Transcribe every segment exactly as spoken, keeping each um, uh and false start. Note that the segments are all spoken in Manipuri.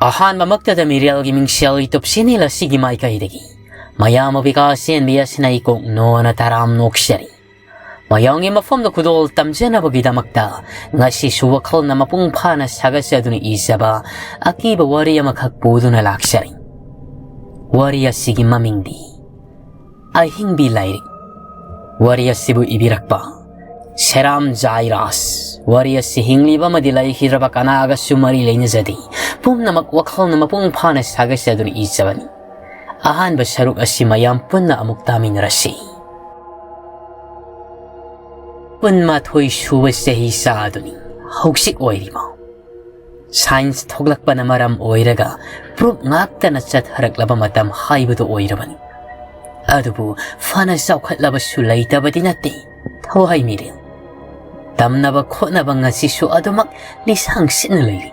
ꯑꯍꯥꯟꯕꯃꯛꯇꯗ ꯃꯤꯔꯦꯜꯒꯤ ꯃꯤꯡꯁꯦꯜꯒꯤ ꯇꯨꯞꯁꯤꯅꯤꯜ ꯑꯁꯤꯒꯤ ꯃꯥꯏꯀꯩꯗꯒꯤ ꯃꯌꯥꯝ ꯑꯣꯐꯤꯀꯥ ꯆꯦꯟꯕꯤ ꯑꯁꯤꯅ ꯏꯀꯣꯛ ꯅꯣꯅ ꯇꯔꯥꯝ ꯅꯣꯛꯆꯔꯤ꯫ ꯃꯌꯥꯝꯒꯤ ꯃꯐꯝꯗ ꯈꯨꯗꯣꯜ ꯇꯝꯖꯅꯕꯒꯤꯗꯃꯛꯇ ꯉꯁꯤꯁꯨ ꯋꯥꯈꯜꯅ ꯃꯄꯨꯡ ꯐꯥꯅ ꯁꯥꯒꯠꯆꯗꯨꯅ ꯏꯖꯕ ꯑꯀꯤꯕ ꯋꯥꯔꯤ ꯑꯃꯈꯛ ꯄꯨꯗꯨꯅ ꯂꯥꯛꯆꯔꯤ꯫ ꯋꯥꯔꯤ ꯑꯁꯤꯒꯤ ꯃꯃꯤꯡꯗꯤ ꯑꯍꯤꯡꯕꯤ ꯂꯥꯏꯔꯤꯛ꯫ ꯋꯥꯔꯤ ꯑꯁꯤꯕꯨ ꯏꯕꯤꯔꯛꯄ ꯁꯦꯔꯥꯝ ꯖꯥꯏꯔꯥꯁ꯫ ꯋꯥꯔꯤ ꯑꯁꯤ ꯍꯤꯡꯂꯤꯕ ꯑꯃꯗꯤ ꯂꯩꯈꯤꯗ꯭ꯔꯕ ꯀꯅꯥꯒꯁꯨ ꯃꯔꯤ ꯂꯩꯅꯖꯗꯦ꯫ ꯄꯨꯝꯅꯃꯛ ꯋꯥꯈꯜꯅ ꯃꯄꯨꯡ ꯐꯥꯅ ꯁꯥꯒꯠꯆꯗꯨꯅ ꯏꯖꯕꯅꯤ꯫ ꯑꯍꯥꯟꯕ ꯁꯔꯨꯛ ꯑꯁꯤ ꯃꯌꯥꯝ ꯄꯨꯟꯅ ꯑꯃꯨꯛ ꯇꯥꯃꯤꯟꯅꯔꯁꯤ꯫ ꯀꯨꯟꯃꯥꯊꯣꯏ ꯁꯨꯕ ꯆꯍꯤ ꯆꯥꯗꯨꯅꯤ ꯍꯧꯖꯤꯛ ꯑꯣꯏꯔꯤꯕ꯫ ꯁꯥꯏꯟꯁ ꯊꯣꯛꯂꯛꯄꯅ ꯃꯔꯝ ꯑꯣꯏꯔꯒ ꯄ꯭ꯔꯨꯞ ꯉꯥꯛꯇꯅ ꯆꯠꯊꯔꯛꯂꯕ ꯃꯇꯝ ꯍꯥꯏꯕꯗꯨ ꯑꯣꯏꯔꯕꯅꯤ꯫ ꯑꯗꯨꯕꯨ ꯐꯅ ꯆꯥꯎꯈꯠꯂꯕꯁꯨ ꯂꯩꯇꯕꯗꯤ ꯅꯠꯇꯦ ꯊꯋꯥꯏ ꯃꯤꯔꯦꯜ꯫ ꯇꯝꯅꯕ ꯈꯣꯠꯅꯕ ꯉꯁꯤꯁꯨ ꯑꯗꯨꯃꯛ ꯂꯤꯁꯥꯡ ꯁꯤꯠꯅ ꯂꯩꯔꯤ꯫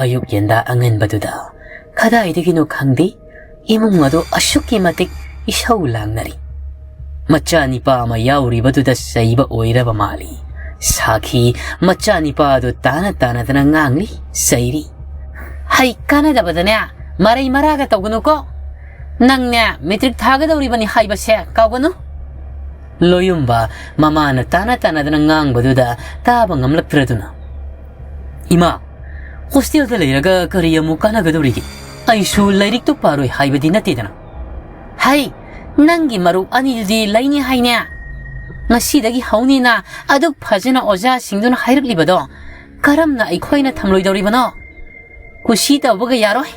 ꯑꯌꯨꯛ ꯌꯦꯟꯗꯥ ꯑꯉꯟꯕꯗꯨꯗ ꯀꯗꯥꯏꯗꯒꯤꯅꯣ ꯈꯪꯗꯦ, ꯏꯃꯨꯡ ꯑꯗꯨ ꯑꯁꯨꯛꯀꯤ ꯃꯇꯤꯛ ꯏꯁꯧ ꯂꯥꯡꯅꯔꯤ꯫ ꯃꯆꯥ ꯅꯤꯄꯥ ꯑꯃ ꯌꯥꯎꯔꯤꯕꯗꯨꯗ ꯆꯩꯕ ꯑꯣꯏꯔꯕ ꯃꯥꯜꯂꯤ꯫ ꯁꯥꯈꯤ ꯃꯆꯥ ꯅꯤꯄꯥ ꯑꯗꯨ ꯇꯥꯅ ꯇꯥꯅꯗꯅ ꯉꯥꯡꯂꯤ, ꯆꯩꯔꯤ꯫ "ꯍꯩ ꯀꯥꯟꯅꯗꯕꯗꯅꯦ ꯃꯔꯩ ꯃꯔꯥꯒ ꯇꯧꯒꯅꯨꯀꯣ꯫ ꯅꯪꯅꯦ ꯃꯦꯇ꯭ꯔꯤꯛ ꯊꯥꯒꯗꯧꯔꯤꯕꯅꯤ ꯍꯥꯏꯕꯁꯦ ꯀꯥꯎꯒꯅꯨ"꯫ ꯂꯣꯌꯨꯝꯕ ꯃꯃꯥꯅ ꯇꯥꯅ ꯇꯥꯅꯗꯅ ꯉꯥꯡꯕꯗꯨꯗ ꯇꯥꯕ ꯉꯝꯂꯛꯇ꯭ꯔꯗꯨꯅ, "ꯏꯃꯥ, ꯍꯣꯁꯇꯦꯜꯗ ꯂꯩꯔꯒ ꯀꯔꯤ ꯑꯃꯨꯛ ꯀꯥꯟꯅꯒꯗꯧꯔꯤꯒꯦ? ꯑꯩꯁꯨ ꯂꯥꯏꯔꯤꯛꯇꯨ ꯄꯥꯔꯣꯏ ꯍꯥꯏꯕꯗꯤ ꯅꯠꯇꯦꯗꯅ"꯫ "ꯍꯩ, ꯅꯪꯒꯤ ꯃꯔꯨꯞ ꯑꯅꯤꯗꯨꯗꯤ ꯂꯩꯅꯤ ꯍꯥꯏꯅꯦ꯫ ꯉꯁꯤꯗꯒꯤ ꯍꯧꯅꯤꯅ ꯑꯗꯨꯛ ꯐꯖꯅ ꯑꯣꯖꯥꯁꯤꯡꯗꯨꯅ ꯍꯥꯏꯔꯛꯂꯤꯕꯗꯣ ꯀꯔꯝꯅ ꯑꯩꯈꯣꯏꯅ ꯊꯝꯂꯣꯏꯗꯧꯔꯤꯕꯅꯣ? ꯀꯨꯁꯤ ꯇꯧꯕꯒ ꯌꯥꯔꯣꯏ꯫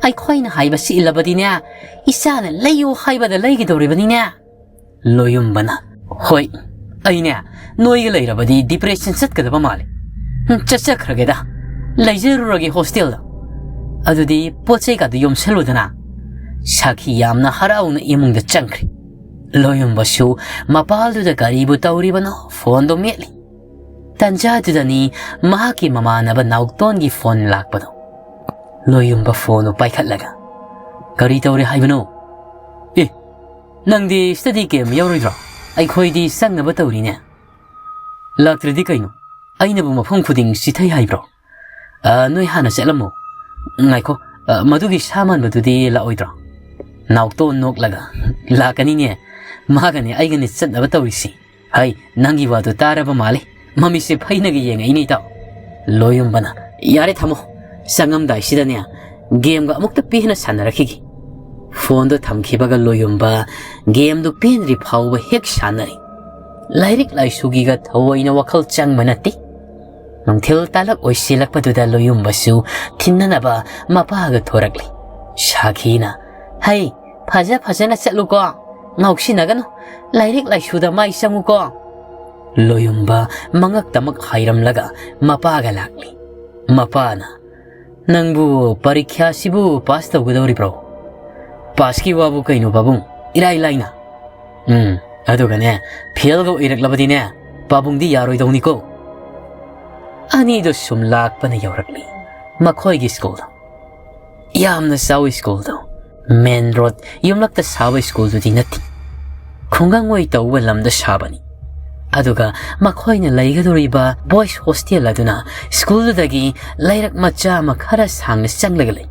ꯑꯩꯈꯣꯏꯅ ꯍꯥꯏꯕꯁꯤ ꯏꯜꯂꯕꯗꯤꯅꯦ, ꯏꯆꯥꯅ ꯂꯩꯌꯨ ꯍꯥꯏꯕꯗ ꯂꯩꯒꯗꯧꯔꯤꯕꯅꯤꯅꯦ"꯫ ꯂꯣꯌꯨꯝꯕꯅ, "ꯍꯣꯏ, ꯑꯩꯅꯦ ꯅꯣꯏꯒ ꯂꯩꯔꯕꯗꯤ ꯗꯤꯄ꯭ꯔꯦꯁꯟ ꯆꯠꯀꯗꯕ ꯃꯥꯜꯂꯦ꯫ ꯎꯝ, ꯆꯠꯆꯈ꯭ꯔꯒꯦꯗ, ꯂꯩꯖꯔꯨꯔꯒꯦ ꯍꯣꯁꯇꯦꯜꯗ꯫ ꯑꯗꯨꯗꯤ ꯄꯣꯠ ꯆꯩ ꯀꯥꯗꯨ ꯌꯣꯝꯁꯜꯂꯨꯗꯅ"꯫ ꯁꯥꯈꯤ ꯌꯥꯝꯅ ꯍꯔꯥꯎꯅ ꯏꯃꯨꯡꯗ ꯆꯪꯈ꯭ꯔꯦ꯫ ꯂꯣꯌꯨꯝꯕꯁꯨ ꯃꯄꯥꯜꯗꯨꯗ ꯀꯔꯤꯕꯨ ꯇꯧꯔꯤꯕꯅꯣ ꯐꯣꯟꯗꯣ ꯃꯦꯠꯂꯤ꯫ ꯇꯟꯖꯥꯗꯨꯗꯅꯤ ꯃꯍꯥꯛꯀꯤ ꯃꯃꯥꯟꯅꯕ ꯅꯥꯎꯇꯣꯟꯒꯤ ꯐꯣꯟ ꯂꯥꯛꯄꯗꯣ꯫ ꯂꯣꯌꯨꯝꯕ ꯐꯣꯟꯗꯨ ꯄꯥꯏꯈꯠꯂꯒ, "ꯀꯔꯤ ꯇꯧꯔꯦ ꯍꯥꯏꯕꯅꯣ?" "ꯑꯦ, ꯅꯪꯗꯤ ꯁ꯭ꯇꯗꯤ ꯀꯦꯝꯞ ꯌꯥꯎꯔꯣꯏꯗ꯭ꯔꯣ? ꯑꯩꯈꯣꯏꯗꯤ ꯆꯪꯅꯕ ꯇꯧꯔꯤꯅꯦ"꯫ "ꯂꯥꯛꯇ꯭ꯔꯗꯤ ꯀꯩꯅꯣ? ꯑꯩꯅꯕꯨ ꯃꯐꯝ ꯈꯨꯗꯤꯡ ꯆꯤꯊꯩ ꯍꯥꯏꯕ꯭ꯔꯣ? ꯑ, ꯅꯣꯏ ꯍꯥꯟꯅ ꯆꯠꯂꯝꯃꯣ꯫ "ꯉꯥꯏꯈꯣ, ꯑ, ꯃꯗꯨꯒꯤ ꯁꯥ ꯃꯥꯟꯕꯗꯨꯗꯤ ꯂꯥꯛꯑꯣꯏꯗ꯭ꯔꯣ?" ꯅꯥꯎꯇꯣꯟ ꯅꯣꯛꯂꯒ, "ꯂꯥꯛꯀꯅꯤꯅꯦ, ꯃꯥꯒꯅꯦ ꯑꯩꯒꯅꯦ ꯆꯠꯅꯕ ꯇꯧꯔꯤꯁꯤ꯫ ꯍꯩ, ꯅꯪꯒꯤ ꯋꯥꯗꯨ ꯇꯥꯔꯕ ꯃꯥꯜꯂꯦ꯫ ꯃꯃꯤꯠꯁꯦ ꯐꯩꯅꯒ ꯌꯦꯡꯉꯛꯏꯅꯦ, ꯏꯇꯥꯎ꯫" ꯂꯣꯌꯨꯝꯕꯅ, "ꯌꯥꯔꯦ, ꯊꯝꯃꯣ꯫ ꯆꯪꯉꯝꯗꯥꯏꯁꯤꯗꯅꯦ ꯒꯦꯝꯒ ꯑꯃꯨꯛꯇ ꯄꯦꯟꯅ ꯁꯥꯟꯅꯔꯛꯈꯤꯒꯦ꯫" ꯐꯣꯟꯗꯣ ꯊꯝꯈꯤꯕꯒ ꯂꯣꯌꯨꯝꯕ ꯒꯦꯝꯗꯨ ꯄꯦꯟꯗ꯭ꯔꯤ ꯐꯥꯎꯕ ꯍꯦꯛ ꯁꯥꯟꯅꯔꯤ꯫ ꯂꯥꯏꯔꯤꯛ ꯂꯥꯏꯁꯨꯒꯤꯒ ꯊꯑꯣꯏꯅ ꯋꯥꯈꯜ ꯆꯪꯕ ꯅꯠꯇꯦ꯫ ꯅꯨꯡꯊꯤꯜ ꯇꯥꯂꯛ ꯑꯣꯏꯁꯤꯜꯂꯛꯄꯗꯨꯗ ꯂꯣꯌꯨꯝꯕꯁꯨ ꯊꯤꯟꯅꯅꯕ ꯃꯄꯥꯒ ꯊꯣꯔꯛꯂꯤ꯫ ꯁꯥꯈꯤꯅ, "ꯍꯩ, ꯐꯖ ꯐꯖꯅ ꯆꯠꯂꯨꯀꯣ꯫ ꯉꯥꯎꯁꯤꯟꯅꯒꯅꯨ꯫ ꯂꯥꯏꯔꯤꯛ ꯂꯥꯏꯁꯨꯗ ꯃꯥꯏ ꯆꯪꯉꯨꯀꯣ꯫" ꯂꯣꯌꯨꯝꯕ ꯃꯉꯛ ꯇꯃꯛ ꯍꯥꯏꯔꯝꯂꯒ ꯃꯄꯥꯒ ꯂꯥꯛꯂꯤ꯫ ꯃꯄꯥꯅ, "ꯅꯪꯕꯨ ꯄꯔꯤꯈ꯭ꯌꯥꯁꯤꯕꯨ ꯄꯥꯁ ꯇꯧꯒꯗꯧꯔꯤꯕ꯭ꯔꯣ?" "ꯄꯥꯁꯀꯤ ꯋꯥꯕꯨ ꯀꯩꯅꯣ ꯄꯥꯕꯨꯡ? ꯏꯔꯥꯏ ꯂꯥꯏꯅ꯫" "ꯎꯝ, ꯑꯗꯨꯒꯅꯦ, ꯐꯦꯜꯒ ꯑꯣꯏꯔꯛꯂꯕꯗꯤꯅꯦ, ꯄꯥꯕꯨꯡꯗꯤ ꯌꯥꯔꯣꯏꯗꯧꯅꯤꯀꯣ꯫" ꯑꯅꯤꯗꯣ ꯁꯨꯝ ꯂꯥꯛꯄꯅ ꯌꯧꯔꯛꯂꯤ꯫ ꯃꯈꯣꯏꯒꯤ ꯁ꯭ꯀꯨꯜꯗꯣ ꯌꯥꯝꯅ ꯆꯥꯎꯏ꯫ ꯁ꯭ꯀꯨꯜꯗꯣ ꯃꯦꯟ ꯔꯣꯗ ꯌꯨꯝꯂꯛꯇ ꯁꯥꯕ ꯁ꯭ꯀꯨꯜꯗꯨꯗꯤ ꯅꯠꯇꯦ꯫ ꯈꯨꯡꯒꯪ ꯑꯣꯏ ꯇꯧꯕ ꯂꯝꯗ ꯁꯥꯕꯅꯤ꯫ ꯑꯗꯨꯒ ꯃꯈꯣꯏꯅ ꯂꯩꯒꯗꯧꯔꯤꯕ ꯕꯣꯏꯁ ꯍꯣꯁꯇꯦꯜ ꯑꯗꯨꯅ ꯁ꯭ꯀꯨꯜꯗꯨꯗꯒꯤ ꯂꯩꯔꯛ ꯃꯆꯥ ꯑꯃ ꯈꯔ ꯁꯥꯡꯅ ꯆꯪꯂꯒ ꯂꯩ꯫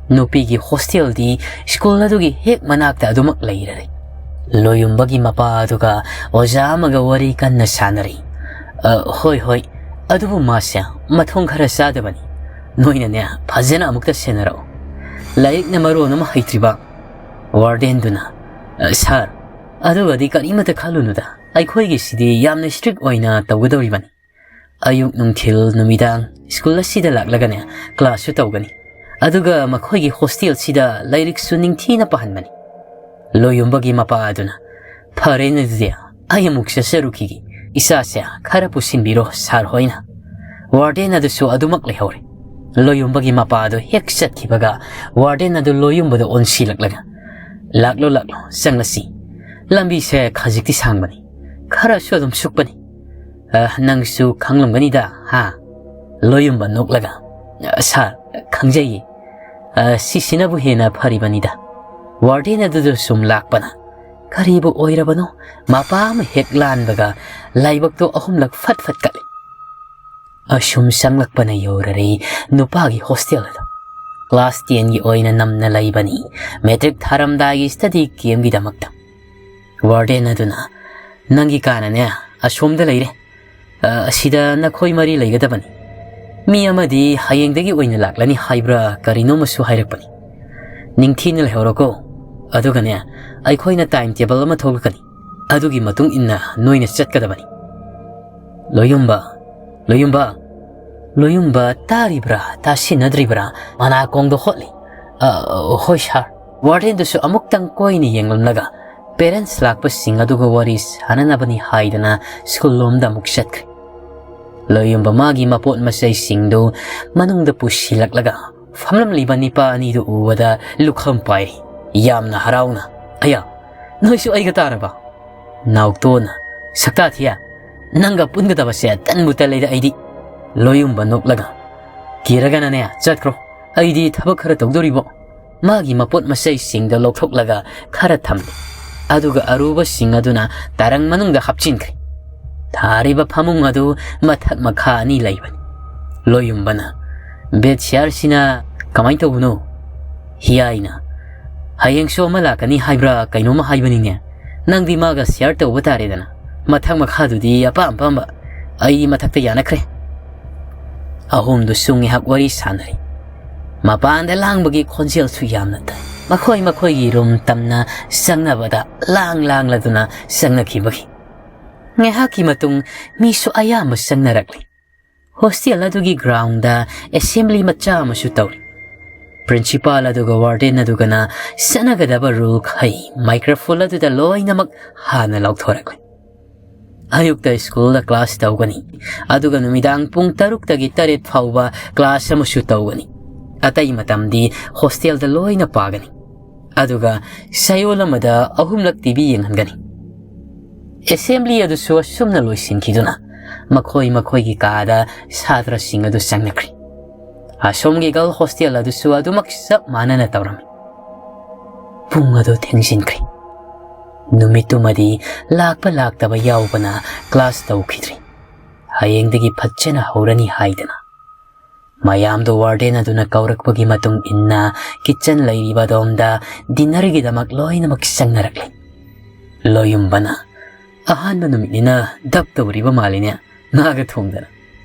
ꯅꯨꯄꯤꯒꯤ ꯍꯣꯁꯇꯦꯜꯗꯤ ꯁ꯭ꯀꯨꯜ ꯑꯗꯨꯒꯤ ꯍꯦꯛ ꯃꯅꯥꯛꯇ ꯑꯗꯨꯃꯛ ꯂꯩꯔꯔꯦ꯫ ꯂꯣꯌꯨꯝꯕꯒꯤ ꯃꯄꯥ ꯑꯗꯨꯒ ꯑꯣꯖꯥ ꯑꯃꯒ ꯋꯥꯔꯤ ꯀꯟꯅ ꯁꯥꯟꯅꯔꯤ꯫ "ꯑ, ꯍꯣꯏ, ꯍꯣꯏ, ꯑꯗꯨꯕꯨ ꯃꯥꯁꯦ ꯃꯊꯣꯡ ꯈꯔ ꯆꯥꯗꯕꯅꯤ꯫ ꯅꯣꯏꯅꯅꯦ ꯐꯖꯅ ꯑꯃꯨꯛꯇ ꯁꯦꯟꯅꯔꯛꯎ꯫ ꯂꯥꯏꯔꯤꯛꯅ ꯃꯔꯣꯟ ꯑꯃ ꯍꯩꯇ꯭ꯔꯤꯕ꯫" ꯋꯥꯔꯗꯦꯟꯗꯨꯅ, "ꯑ, ꯁꯥꯔ, ꯑꯗꯨꯒꯗꯤ ꯀꯔꯤꯃꯠꯇ ꯈꯜꯂꯨꯅꯨꯗ꯫ ꯑꯩꯈꯣꯏꯒꯤꯁꯤꯗꯤ ꯌꯥꯝꯅ ꯁ꯭ꯇ꯭ꯔꯤꯛ ꯑꯣꯏꯅ ꯇꯧꯒꯗꯧꯔꯤꯕꯅꯤ꯫ ꯑꯌꯨꯛ, ꯅꯨꯡꯊꯤꯜ, ꯅꯨꯃꯤꯗꯥꯡ ꯁ꯭ꯀꯨꯜ ꯑꯁꯤꯗ ꯂꯥꯛꯂꯒꯅꯦ ꯀ꯭ꯂꯥꯁꯁꯨ ꯇꯧꯒꯅꯤ꯫ ꯑꯗꯨꯒ ꯃꯈꯣꯏꯒꯤ ꯍꯣꯁꯇꯦꯜꯁꯤꯗ ꯂꯥꯏꯔꯤꯛꯁꯨ ꯅꯤꯡꯊꯤꯅ ꯄꯥꯍꯟꯕꯅꯤ꯫" ꯂꯣꯌꯨꯝꯕꯒꯤ ꯃꯄꯥ ꯑꯗꯨꯅ, "ꯐꯔꯦꯅꯦ ꯑꯗꯨꯗꯤ, ꯑꯩ ꯑꯃꯨꯛ ꯆꯠꯆꯔꯨꯈꯤꯒꯦ꯫ ꯏꯆꯥꯁꯦ ꯈꯔ ꯄꯨꯁꯤꯟꯕꯤꯔꯣ ꯁꯥꯔ ꯍꯣꯏꯅ꯫" ꯋꯥꯔꯗꯦꯟ ꯑꯗꯨꯁꯨ ꯑꯗꯨꯃꯛ ꯂꯩꯍꯧꯔꯦ꯫ ꯂꯣꯌꯨꯝꯕꯒꯤ ꯃꯄꯥ ꯑꯗꯨ ꯍꯦꯛ ꯆꯠꯈꯤꯕꯒ ꯋꯥꯔꯗꯦꯟ ꯑꯗꯨ ꯂꯣꯌꯨꯝꯕꯗ ꯑꯣꯟꯁꯤꯜꯂꯛꯂꯒ, "ꯂꯥꯛꯂꯣ, ꯂꯥꯛꯂꯣ, ꯆꯪꯂꯁꯤ꯫ ꯂꯝꯕꯤꯁꯦ ꯈꯖꯤꯛꯇꯤ ꯁꯥꯡꯕꯅꯤ, ꯈꯔꯁꯨ ꯑꯗꯨꯝ ꯁꯨꯛꯄꯅꯤ꯫ ꯑ, ꯅꯪꯁꯨ ꯈꯪꯂꯝꯒꯅꯤꯗ, ꯍꯥ?" ꯂꯣꯌꯨꯝꯕ ꯅꯣꯛꯂꯒ, "ꯑ, ꯁꯥꯔ, ꯈꯪꯖꯩꯌꯦ꯫ ꯑ, ꯁꯤꯁꯤꯅꯕꯨ ꯍꯦꯟꯅ ꯐꯔꯤꯕꯅꯤꯗ꯫" ꯋꯥꯔꯗꯦꯟ ꯑꯗꯨꯗ ꯁꯨꯝ ꯂꯥꯛꯄꯅ ꯀꯔꯤꯕꯨ ꯑꯣꯏꯔꯕꯅꯣ, ꯃꯄꯥ ꯑꯃ ꯍꯦꯛ ꯂꯥꯟꯕꯒ ꯂꯥꯏꯕꯛꯇꯣ ꯑꯍꯨꯝꯂꯛ ꯐꯠ ꯐꯠ ꯀꯠꯂꯤ꯫ ꯑꯁꯨꯝ ꯆꯪꯂꯛꯄꯅ ꯌꯧꯔꯔꯦ ꯅꯨꯄꯥꯒꯤ ꯍꯣꯁꯇꯦꯜ ꯑꯗꯨ꯫ ꯀ꯭ꯂꯥꯁ ꯇꯦꯟꯒꯤ ꯑꯣꯏꯅ ꯅꯝꯅ ꯂꯩꯕꯅꯤ, ꯃꯦꯇ꯭ꯔꯤꯛ ꯊꯥꯔꯝꯗꯥꯏꯒꯤ ꯁ꯭ꯇꯗꯤ ꯀꯦꯝꯒꯤꯗꯃꯛꯇ꯫ ꯋꯥꯔꯗꯦꯟ ꯑꯗꯨꯅ, "ꯅꯪꯒꯤ ꯀꯥꯅꯅꯦ ꯑꯁꯣꯝꯗ ꯂꯩꯔꯦ, ꯑ, ꯑꯁꯤꯗ ꯅꯈꯣꯏ ꯃꯔꯤ ꯂꯩꯒꯗꯕꯅꯤ꯫ ꯃꯤ ꯑꯃꯗꯤ ꯍꯌꯦꯡꯗꯒꯤ ꯑꯣꯏꯅ ꯂꯥꯛꯂꯅꯤ ꯍꯥꯏꯕ꯭ꯔꯥ ꯀꯔꯤꯅꯣꯃꯁꯨ ꯍꯥꯏꯔꯛꯄꯅꯤ꯫ ꯅꯤꯡꯊꯤꯅ ꯂꯩꯍꯧꯔꯣꯀꯣ, ꯑꯗꯨꯒꯅꯦ ꯑꯩꯈꯣꯏꯅ ꯇꯥꯏꯝ ꯇꯦꯕꯜ ꯑꯃ ꯊꯣꯛꯂꯛꯀꯅꯤ, ꯑꯗꯨꯒꯤ ꯃꯇꯨꯡ ꯏꯟꯅ ꯅꯣꯏꯅ ꯆꯠꯀꯗꯕꯅꯤ꯫" "ꯂꯣꯌꯨꯝꯕ, ꯂꯣꯌꯨꯝꯕ, ꯂꯣꯌꯨꯝꯕ ꯇꯥꯔꯤꯕ꯭ꯔꯥ, ꯇꯥꯁꯤꯟꯅꯗ꯭ꯔꯤꯕ꯭ꯔꯥ? ꯃꯅꯥꯀꯣꯡꯗꯣ ꯍꯣꯠꯂꯤ꯫" "ꯑ, ꯍꯣꯏ ꯁꯥꯔ꯫" ꯋꯥꯔꯗꯦꯟꯗꯨꯁꯨ ꯑꯃꯨꯛꯇꯪ ꯀꯣꯏꯅ ꯌꯦꯡꯂꯝꯂꯒ ꯄꯦꯔꯦꯟꯠꯁ ꯂꯥꯛꯄꯁꯤꯡ ꯑꯗꯨꯒ ꯋꯥꯔꯤ ꯁꯥꯟꯅꯅꯕꯅꯤ ꯍꯥꯏꯗꯅ ꯁ꯭ꯀꯨꯜ ꯂꯣꯝꯗ ꯑꯃꯨꯛ ꯆꯠꯈ꯭ꯔꯦ꯫ ꯂꯣꯌꯨꯝꯕ ꯃꯥꯒꯤ ꯃꯄꯣꯠ ꯃꯆꯩꯁꯤꯡꯗꯨ ꯃꯅꯨꯡꯗ ꯄꯨꯁꯤꯜꯂꯛꯂꯒ ꯐꯝꯂꯝꯂꯤꯕ ꯅꯤꯄꯥ ꯑꯅꯤꯗꯨ ꯎꯕꯗ ꯂꯨꯈꯝ ꯄꯥꯏꯔꯤ, ꯌꯥꯝꯅ ꯍꯔꯥꯎꯅ꯫ "ꯑꯌꯥ, ꯅꯣꯏꯁꯨ ꯑꯩꯒ ꯇꯥꯔꯕ?" ꯅꯥꯎꯇꯣꯅ, "ꯁꯛꯇꯥ ꯊꯤꯌꯦ, ꯅꯪꯒ ꯄꯨꯟꯒꯗꯕꯁꯦ ꯇꯟꯕꯨ ꯇꯜꯂꯦꯗ ꯑꯩꯗꯤ꯫" ꯂꯣꯌꯨꯝꯕ ꯅꯣꯛꯂꯒ, "ꯀꯤꯔꯒꯅꯅꯦ ꯆꯠꯈ꯭ꯔꯣ, ꯑꯩꯗꯤ ꯊꯕꯛ ꯈꯔ ꯇꯧꯗꯣꯔꯤꯕꯣ꯫" ꯃꯥꯒꯤ ꯃꯄꯣꯠ ꯃꯆꯩꯁꯤꯡꯗꯣ ꯂꯧꯊꯣꯛꯂꯒ ꯈꯔ ꯊꯝꯂꯦ, ꯑꯗꯨꯒ ꯑꯔꯨꯕꯁꯤꯡ ꯑꯗꯨꯅ ꯇꯔꯪ ꯃꯅꯨꯡꯗ ꯍꯥꯞꯆꯤꯟꯈ꯭ꯔꯦ꯫ ꯊꯥꯔꯤꯕ ꯐꯃꯨꯡ ꯑꯗꯨ ꯃꯊꯛ ꯃꯈꯥ ꯑꯅꯤ ꯂꯩꯕꯅꯤ꯫ ꯂꯣꯌꯨꯝꯕꯅ, "ꯕꯦꯗ ꯁꯤꯌꯥꯔꯁꯤꯅ ꯀꯃꯥꯏꯅ ꯇꯧꯕꯅꯣ?" ꯍꯤꯌꯥꯏꯅ, "ꯍꯌꯦꯡꯁꯨ ꯑꯃ ꯂꯥꯛꯀꯅꯤ ꯍꯥꯏꯕ꯭ꯔꯥ ꯀꯩꯅꯣꯝꯃ ꯍꯥꯏꯕꯅꯤꯅꯦ꯫ ꯅꯪꯗꯤ ꯃꯥꯒ ꯁꯤꯌꯥꯔ ꯇꯧꯕ ꯇꯥꯔꯦꯗꯅ꯫ ꯃꯊꯛ ꯃꯈꯥꯗꯨꯗꯤ ꯑꯄꯥꯝ ꯑꯄꯥꯝꯕ꯫ ꯑꯩꯗꯤ ꯃꯊꯛꯇ ꯌꯥꯅꯈ꯭ꯔꯦ꯫" ꯑꯍꯨꯝꯗꯨꯁꯨ ꯉꯥꯏꯍꯥꯛ ꯋꯥꯔꯤ ꯁꯥꯟꯅꯔꯤ꯫ ꯃꯄꯥꯟꯗ ꯂꯥꯡꯕꯒꯤ ꯈꯣꯟꯖꯦꯜꯁꯨ ꯌꯥꯝꯅ ꯇꯥꯏ꯫ ꯃꯈꯣꯏ ꯃꯈꯣꯏꯒꯤ ꯔꯨꯝ ꯇꯝꯅ ꯆꯪꯅꯕꯗ ꯂꯥꯡ ꯂꯥꯡꯂꯗꯨꯅ ꯆꯪꯅꯈꯤꯕꯒꯤ꯫ ꯉꯥꯏꯍꯥꯛꯀꯤ ꯃꯇꯨꯡ ꯃꯤꯁꯨ ꯑꯌꯥꯝꯕ ꯆꯪꯅꯔꯛꯂꯤ꯫ ꯍꯣꯁꯇꯦꯜ ꯑꯗꯨꯒꯤ ꯒ꯭ꯔꯥꯎꯟꯗ ꯑꯦꯁꯦꯝꯕ꯭ꯂꯤ ꯃꯆꯥ ꯑꯃꯁꯨ ꯇꯧꯔꯤ꯫ ꯄ꯭ꯔꯤꯟꯁꯤꯄꯥꯜ ꯑꯗꯨꯒ ꯋꯥꯔꯗꯦꯟ ꯑꯗꯨꯒꯅ ꯆꯠꯅꯒꯗꯕ ꯔꯨꯜꯈꯩ ꯃꯥꯏꯀ꯭ꯔꯣꯐꯣꯟ ꯑꯗꯨꯗ ꯂꯣꯏꯅꯃꯛ ꯍꯥꯟꯅ ꯂꯧꯊꯣꯔꯛꯂꯤ꯫ ꯑꯌꯨꯛꯇ ꯁ꯭ꯀꯨꯜꯗ ꯀ꯭ꯂꯥꯁ ꯇꯧꯒꯅꯤ, ꯑꯗꯨꯒ ꯅꯨꯃꯤꯗꯥꯡ ꯄꯨꯡ ꯇꯔꯨꯛꯇꯒꯤ ꯇꯔꯦꯠ ꯐꯥꯎꯕ ꯀ꯭ꯂꯥꯁ ꯑꯃꯁꯨ ꯇꯧꯒꯅꯤ꯫ ꯑꯇꯩ ꯃꯇꯝꯗꯤ ꯍꯣꯁꯇꯦꯜꯗ ꯂꯣꯏꯅ ꯄꯥꯒꯅꯤ꯫ ꯑꯗꯨꯒ ꯆꯌꯣꯜ ꯑꯃꯗ ꯑꯍꯨꯝꯂꯛ ꯇꯤꯚꯤ ꯌꯦꯡꯍꯟꯒꯅꯤ꯫ ꯑꯦꯁꯦꯝꯕ꯭ꯂꯤ ꯑꯗꯨꯁꯨ ꯑꯁꯨꯝꯅ ꯂꯣꯏꯁꯤꯟꯈꯤꯗꯨꯅ ꯃꯈꯣꯏ ꯃꯈꯣꯏꯒꯤ ꯀꯥꯗ ꯁꯥꯇ꯭ꯔꯁꯤꯡ ꯑꯗꯨ ꯆꯪꯅꯈ꯭ꯔꯦ꯫ ꯑꯁꯣꯝꯒꯤ ꯒꯔꯜ ꯍꯣꯁꯇꯦꯜ ꯑꯗꯨꯁꯨ ꯑꯗꯨꯃꯛ ꯆꯞ ꯃꯥꯟꯅꯅ ꯇꯧꯔꯝꯃꯤ꯫ ꯄꯨꯡ ꯑꯗꯨ ꯊꯦꯡꯖꯤꯟꯈ꯭ꯔꯦ꯫ ꯅꯨꯃꯤꯠꯇꯨꯃꯗꯤ ꯂꯥꯛꯄ ꯂꯥꯛꯇꯕ ꯌꯥꯎꯕꯅ ꯀ꯭ꯂꯥꯁ ꯇꯧꯈꯤꯗ꯭ꯔꯦ꯫ ꯍꯌꯦꯡꯗꯒꯤ ꯐꯖꯅ ꯍꯧꯔꯅꯤ ꯍꯥꯏꯗꯅ꯫ ꯃꯌꯥꯝꯗꯨ ꯋꯥꯔꯗꯦꯟ ꯑꯗꯨꯅ ꯀꯧꯔꯛꯄꯒꯤ ꯃꯇꯨꯡ ꯏꯟꯅ ꯀꯤꯠꯆꯟ ꯂꯩꯔꯤꯕ ꯑꯗꯣꯝꯗ ꯗꯤꯟꯅꯔꯒꯤꯗꯃꯛ ꯂꯣꯏꯅꯃꯛ ꯆꯪꯅꯔꯛꯂꯤ꯫ ꯂꯣꯌꯨꯝꯕꯅ, "ꯑꯍꯥꯟꯕ ꯅꯨꯃꯤꯠꯅꯤꯅ ꯗꯞ ꯇꯧꯔꯤꯕ ꯃꯥꯜꯂꯤꯅꯦ, ꯉꯥꯒ ꯊꯣꯡꯗꯅ꯫"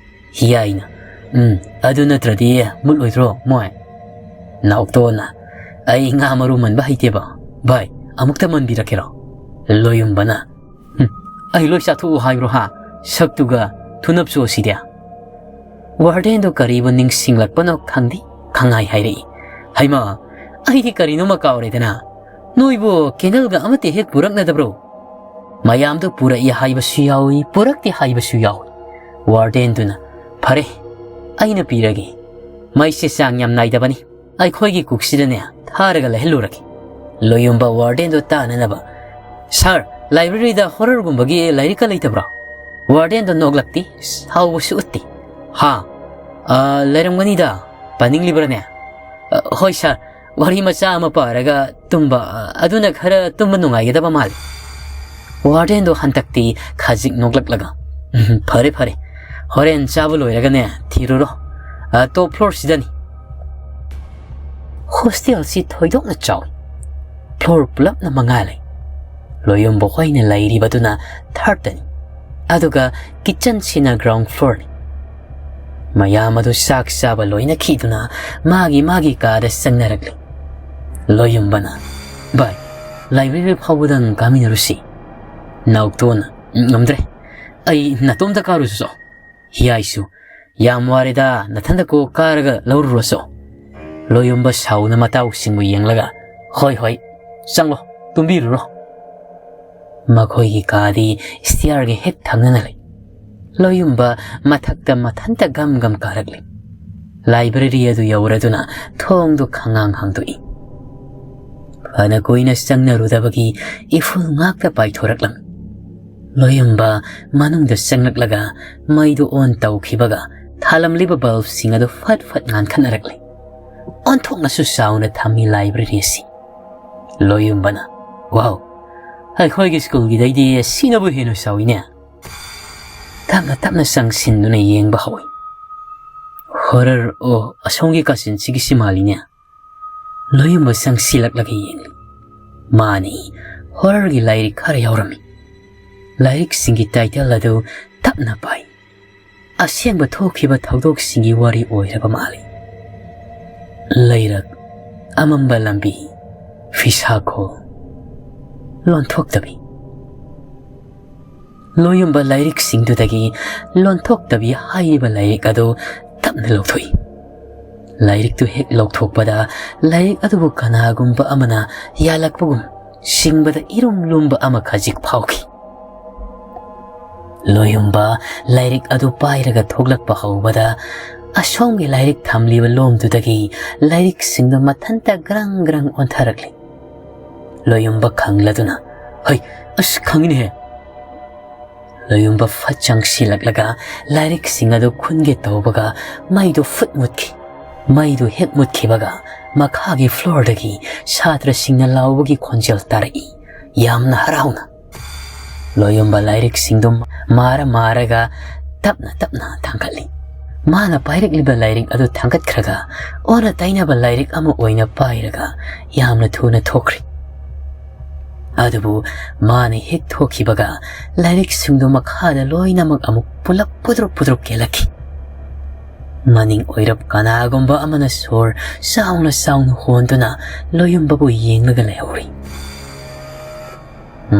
ꯍꯤꯌꯥꯏꯅ, "ꯎꯝ, ꯑꯗꯨ ꯅꯠꯇ꯭ꯔꯗꯤ ꯃꯨꯠꯂꯣꯏꯗ꯭ꯔꯣ ꯃꯣꯏ?" ꯅꯥꯎꯇꯣꯟꯅ, "ꯑꯩ ꯉꯥ ꯃꯔꯨ ꯃꯟꯕ ꯍꯩꯇꯦꯕ꯫ ꯚꯥꯏ, ꯑꯃꯨꯛꯇ ꯃꯟꯕꯤꯔꯛꯀꯦꯔꯣ?" ꯂꯣꯌꯨꯝꯕꯅ, "ꯍꯨꯝ, ꯑꯩ ꯂꯣꯏ ꯆꯥꯊꯣꯛꯎ ꯍꯥꯏꯕ꯭ꯔꯣ ꯍꯥ? ꯁꯛꯇꯨꯒ ꯊꯨꯅꯞꯁꯨ ꯑꯁꯤꯗꯤ꯫" ꯋꯥꯔꯗꯦꯟꯗꯣ ꯀꯔꯤꯕꯨ ꯅꯤꯡꯁꯤꯡꯂꯛꯄꯅꯣ ꯈꯪꯗꯦ, ꯈꯪꯍꯥꯏ ꯍꯥꯏꯔꯛꯏ, "ꯍꯩꯃꯥ, ꯑꯩꯗꯤ ꯀꯔꯤꯅꯣꯃ ꯀꯥꯎꯔꯦꯗꯅ꯫ ꯅꯣꯏꯕꯨ ꯀꯦꯟꯗꯜꯒ ꯑꯃꯠꯇ ꯍꯦꯛ ꯄꯨꯔꯛꯅꯗꯕ꯭ꯔꯣ?" "ꯃꯌꯥꯝꯗꯣ ꯄꯨꯔꯛꯏ ꯍꯥꯏꯕꯁꯨ ꯌꯥꯎꯏ, ꯄꯨꯔꯛꯇꯦ ꯍꯥꯏꯕꯁꯨ ꯌꯥꯎꯏ꯫" ꯋꯥꯔꯗꯦꯟꯗꯨꯅ, "ꯐꯔꯦ, ꯑꯩꯅ ꯄꯤꯔꯒꯦ꯫ ꯃꯩꯁꯦ ꯆꯥꯡ ꯌꯥꯝ ꯅꯥꯏꯗꯕꯅꯤ꯫ ꯑꯩꯈꯣꯏꯒꯤ ꯀꯨꯛꯁꯤꯗꯅꯦ ꯊꯥꯔꯒ ꯂꯩꯍꯜꯂꯨꯔꯒꯦ꯫" ꯂꯣꯌꯨꯝꯕ ꯋꯥꯔꯗꯦꯟꯗꯣ ꯇꯥꯅꯅꯕ, "ꯁꯥꯔ, ꯂꯥꯏꯕ꯭ꯔꯦꯔꯤꯗ ꯍꯣꯔꯔꯒꯨꯝꯕꯒꯤ ꯂꯥꯏꯔꯤꯛꯀ ꯂꯩꯇꯕ꯭ꯔꯣ?" ꯋꯥꯔꯗꯦꯟꯗꯣ ꯅꯣꯛꯂꯛꯇꯦ, ꯁꯥꯎꯕꯁꯨ ꯎꯠꯇꯦ꯫ "ꯍꯥ? ꯑ, ꯂꯩꯔꯝꯒꯅꯤꯗ꯫ ꯄꯥꯅꯤꯡꯂꯤꯕ꯭ꯔꯅꯦ?" "ꯑ, ꯍꯣꯏ ꯁꯥꯔ, ꯋꯥꯔꯤ ꯃꯆꯥ ꯑꯃ ꯄꯥꯔꯒ ꯇꯨꯝꯕ, ꯑ, ꯑꯗꯨꯅ ꯈꯔ ꯇꯨꯝꯕ ꯅꯨꯡꯉꯥꯏꯒꯗꯕ ꯃꯥꯜꯂꯤ꯫" ꯋꯥꯔꯗꯦꯟꯗꯣ ꯍꯟꯗꯛꯇꯤ ꯈꯖꯤꯛ ꯅꯣꯛꯂꯛꯂꯒ, "ꯎꯝ, ꯐꯔꯦ, ꯐꯔꯦ꯫ ꯍꯣꯔꯦꯟ ꯆꯥꯕ ꯂꯣꯏꯔꯒꯅꯦ ꯊꯤꯔꯨꯔꯣ꯫ ꯑ, ꯇꯣꯞ ꯐ꯭ꯂꯣꯔꯁꯤꯗꯅꯤ꯫" ꯍꯣꯁꯇꯦꯜꯁꯤ ꯊꯣꯏꯗꯣꯛꯅ ꯆꯥꯎꯏ꯫ ꯐ꯭ꯂꯣꯔ ꯄꯨꯂꯞꯅ ꯃꯉꯥ ꯂꯩ꯫ ꯂꯣꯌꯨꯝꯕ ꯍꯣꯏꯅ ꯂꯩꯔꯤꯕꯗꯨꯅ ꯊꯥꯔꯠꯇꯅꯤ꯫ ꯑꯗꯨꯒ ꯀꯤꯠꯆꯟꯁꯤꯅ ꯒ꯭ꯔꯥꯎꯟ ꯐ꯭ꯂꯣꯔꯅꯤ꯫ ꯃꯌꯥꯝ ꯑꯗꯨ ꯆꯥꯛ ꯆꯥꯕ ꯂꯣꯏꯅꯈꯤꯗꯨꯅ ꯃꯥꯒꯤ ꯃꯥꯒꯤ ꯀꯥꯗ ꯆꯪꯅꯔꯛꯂꯤ꯫ ꯂꯣꯌꯨꯝꯕꯅ, "ꯚꯥꯏ, ꯂꯥꯏꯕ꯭ꯔꯦꯔꯤ ꯐꯥꯎꯕꯗꯪ ꯀꯥꯃꯤꯟꯅꯔꯨꯁꯤ꯫" ꯅꯥꯎꯇꯣꯟꯅ, "ꯎꯝ, ꯉꯝꯗ꯭ꯔꯦ꯫ ꯑꯩ ꯅꯥꯇꯣꯝꯇ ꯀꯥꯔꯨꯁꯣ꯫" ꯍꯤꯌꯥꯏꯁꯨ, "ꯌꯥꯝ ꯋꯥꯔꯦꯗ, ꯅꯊꯟꯗ ꯀꯣꯛ ꯀꯥꯔꯒ ꯂꯧꯔꯨꯔꯣꯁꯣ꯫" ꯂꯣꯌꯨꯝꯕ ꯁꯥꯎꯅ ꯃꯇꯥꯎꯁꯤꯡꯕꯨ ꯌꯦꯡꯂꯒ, "ꯍꯣꯏ, ꯍꯣꯏ, ꯆꯪꯂꯣ, ꯇꯨꯝꯕꯤꯔꯨꯔꯣ꯫" ꯃꯈꯣꯏꯒꯤ ꯀꯥꯗꯤ ꯁ꯭ꯇꯤꯌꯥꯔꯒ ꯍꯦꯛ ꯊꯪꯅꯅ ꯂꯩ꯫ ꯂꯣꯌꯨꯝꯕ ꯃꯊꯛꯇ ꯃꯊꯟꯇ ꯒꯝ ꯒꯝ ꯀꯥꯔꯛꯂꯤ꯫ ꯂꯥꯏꯕ꯭ꯔꯦꯔꯤ ꯑꯗꯨ ꯌꯧꯔꯗꯨꯅ ꯊꯣꯡꯗꯨ ꯈꯪꯍꯥꯡ ꯍꯥꯡꯗꯣꯛꯏ꯫ ꯐꯅ ꯀꯨꯏꯅ ꯆꯪꯅꯔꯨꯗꯕꯒꯤ ꯏꯐꯨꯜ ꯉꯥꯛꯇ ꯄꯥꯏꯊꯣꯔꯛꯂꯝꯃꯤ꯫ ꯂꯣꯌꯨꯝꯕ ꯃꯅꯨꯡꯗ ꯆꯪꯂꯛꯂꯒ ꯃꯩꯗꯨ ꯑꯣꯟ ꯇꯧꯈꯤꯕꯒ ꯊꯥꯜꯂꯝꯂꯤꯕ ꯕꯜꯕꯁꯤꯡ ꯑꯗꯨ ꯐꯠ ꯐꯠ ꯉꯥꯟꯈꯠꯅꯔꯛꯂꯤ꯫ ꯑꯣꯟꯊꯣꯛꯅꯁꯨ ꯆꯥꯎꯅ ꯊꯝꯃꯤ ꯂꯥꯏꯕ꯭ꯔꯦꯔꯤ ꯑꯁꯤ꯫ ꯂꯣꯌꯨꯝꯕꯅ, "ꯋꯥꯎ, ꯑꯩꯈꯣꯏꯒꯤ ꯁ꯭ꯀꯨꯜꯒꯤꯗꯩꯗꯤ ꯁꯤꯅꯕꯨ ꯍꯦꯟꯅ ꯆꯥꯎꯏꯅꯦ꯫" ꯇꯞꯅ ꯇꯞꯅ ꯆꯪꯁꯤꯟꯗꯨꯅ ꯌꯦꯡꯕ ꯍꯧꯏ꯫ "ꯍꯣꯔꯔ, ꯑꯣ, ꯑꯁꯣꯝꯒꯤ ꯀꯥꯆꯤꯟꯁꯤꯒꯤꯁꯤ ꯃꯥꯜꯂꯤꯅꯦ"꯫ ꯂꯣꯌꯨꯝꯕ ꯆꯪꯁꯤꯜꯂꯛꯂꯒ ꯌꯦꯡꯂꯤ꯫ ꯃꯥꯅꯤ, ꯍꯣꯔꯔꯒꯤ ꯂꯥꯏꯔꯤꯛ ꯈꯔ ꯌꯥꯎꯔꯝꯃꯤ꯫ ꯂꯥꯏꯔꯤꯛꯁꯤꯡꯒꯤ ꯇꯥꯏꯇꯜ ꯑꯗꯨ ꯇꯞꯅ ꯄꯥꯏ꯫ ꯑꯁꯦꯡꯕ ꯊꯣꯛꯈꯤꯕ ꯊꯧꯗꯣꯛꯁꯤꯡꯒꯤ ꯋꯥꯔꯤ ꯑꯣꯏꯔꯕ ꯃꯥꯜꯂꯤ꯫ ꯂꯩꯔꯛ, ꯑꯃꯝꯕ ꯂꯝꯕꯤ, ꯐꯤꯁꯥꯈꯣ, ꯂꯣꯟꯊꯣꯛꯇꯕꯤ꯫ ꯂꯣꯌꯨꯝꯕ ꯂꯥꯏꯔꯤꯛꯁꯤꯡꯗꯨꯗꯒꯤ ꯂꯣꯟꯊꯣꯛꯇꯕꯤ ꯍꯥꯏꯔꯤꯕ ꯂꯥꯏꯔꯤꯛ ꯑꯗꯨ ꯇꯞꯅ ꯂꯧꯊꯣꯛꯏ꯫ ꯂꯥꯏꯔꯤꯛꯇꯨ ꯍꯦꯛ ꯂꯧꯊꯣꯛꯄꯗ, ꯂꯥꯏꯔꯤꯛ ꯑꯗꯨꯕꯨ ꯀꯅꯥꯒꯨꯝꯕ ꯑꯃꯅ ꯌꯥꯜꯂꯛꯄꯒꯨꯝ ꯁꯤꯡꯕꯗ ꯏꯔꯨꯝ ꯂꯨꯝꯕ ꯑꯃ ꯈꯖꯤꯛ ꯐꯥꯎꯈꯤ꯫ ꯂꯣꯌꯨꯝꯕ ꯂꯥꯏꯔꯤꯛ ꯑꯗꯨ ꯄꯥꯏꯔꯒ ꯊꯣꯛꯂꯛꯄ ꯍꯧꯕꯗ, ꯑꯁꯣꯝꯒꯤ ꯂꯥꯏꯔꯤꯛ ꯊꯝꯂꯤꯕ ꯂꯣꯝꯗꯨꯗꯒꯤ ꯂꯥꯏꯔꯤꯛꯁꯤꯡꯗꯨ ꯃꯊꯟꯇ ꯒ꯭ꯔꯪ ꯒ꯭ꯔꯪ ꯑꯣꯟꯊꯔꯛꯂꯤ꯫ ꯂꯣꯌꯨꯝꯕ ꯈꯪꯂꯗꯨꯅ, "ꯍꯩ, ꯑꯁ, ꯈꯪꯉꯤꯅꯦꯍꯦ!" ꯂꯣꯌꯨꯝꯕ ꯐꯠ ꯆꯪꯁꯤꯜꯂꯛꯂꯒ ꯂꯥꯏꯔꯤꯛꯁꯤꯡ ꯑꯗꯨ ꯈꯨꯟꯒꯦ ꯇꯧꯕꯒ ꯃꯩꯗꯨ ꯐꯨꯠ ꯃꯨꯠꯈꯤ꯫ ꯃꯩꯗꯨ ꯍꯦꯛ ꯃꯨꯠꯈꯤꯕꯒ ꯃꯈꯥꯒꯤ ꯐ꯭ꯂꯣꯔꯗꯒꯤ ꯁꯥꯇ꯭ꯔꯁꯤꯡꯅ ꯂꯥꯎꯕꯒꯤ ꯈꯣꯟꯖꯦꯜ ꯇꯥꯔꯛꯏ, ꯌꯥꯝꯅ ꯍꯔꯥꯎꯅ꯫ ꯂꯣꯌꯨꯝꯕ ꯂꯥꯏꯔꯤꯛꯁꯤꯡꯗꯨ ꯃꯥꯔ ꯃꯥꯔꯒ ꯇꯞꯅ ꯇꯞꯅ ꯊꯥꯡꯒꯠꯂꯤ꯫ ꯃꯥꯅ ꯄꯥꯏꯔꯛꯂꯤꯕ ꯂꯥꯏꯔꯤꯛ ꯑꯗꯨ ꯊꯥꯡꯒꯠꯈ꯭ꯔꯒ ꯑꯣꯟꯅ ꯇꯩꯅꯕ ꯂꯥꯏꯔꯤꯛ ꯑꯃ ꯑꯣꯏꯅ ꯄꯥꯏꯔꯒ ꯌꯥꯝꯅ ꯊꯨꯅ ꯊꯣꯛꯈ꯭ꯔꯤ꯫ ꯑꯗꯨꯕꯨ ꯃꯥꯅ ꯍꯦꯛ ꯊꯣꯛꯈꯤꯕꯒ ꯂꯥꯏꯔꯤꯛꯁꯤꯡꯗꯨ ꯃꯈꯥꯗ ꯂꯣꯏꯅꯃꯛ ꯑꯃꯨꯛ ꯄꯨꯂꯞ ꯄꯨꯗ꯭ꯔꯨꯞ ꯄꯨꯗ꯭ꯔꯨꯞ ꯀꯦꯜꯂꯛꯈꯤ꯫ ꯃꯅꯤꯡ ꯑꯣꯏꯔꯞ ꯀꯅꯥꯒꯨꯝꯕ ꯑꯃꯅ ꯁꯣꯔ ꯆꯥꯎꯅ ꯆꯥꯎꯅ ꯍꯣꯟꯗꯨꯅ ꯂꯣꯌꯨꯝꯕꯕꯨ ꯌꯦꯡꯂꯒ ꯂꯩꯍꯧꯔꯤ꯫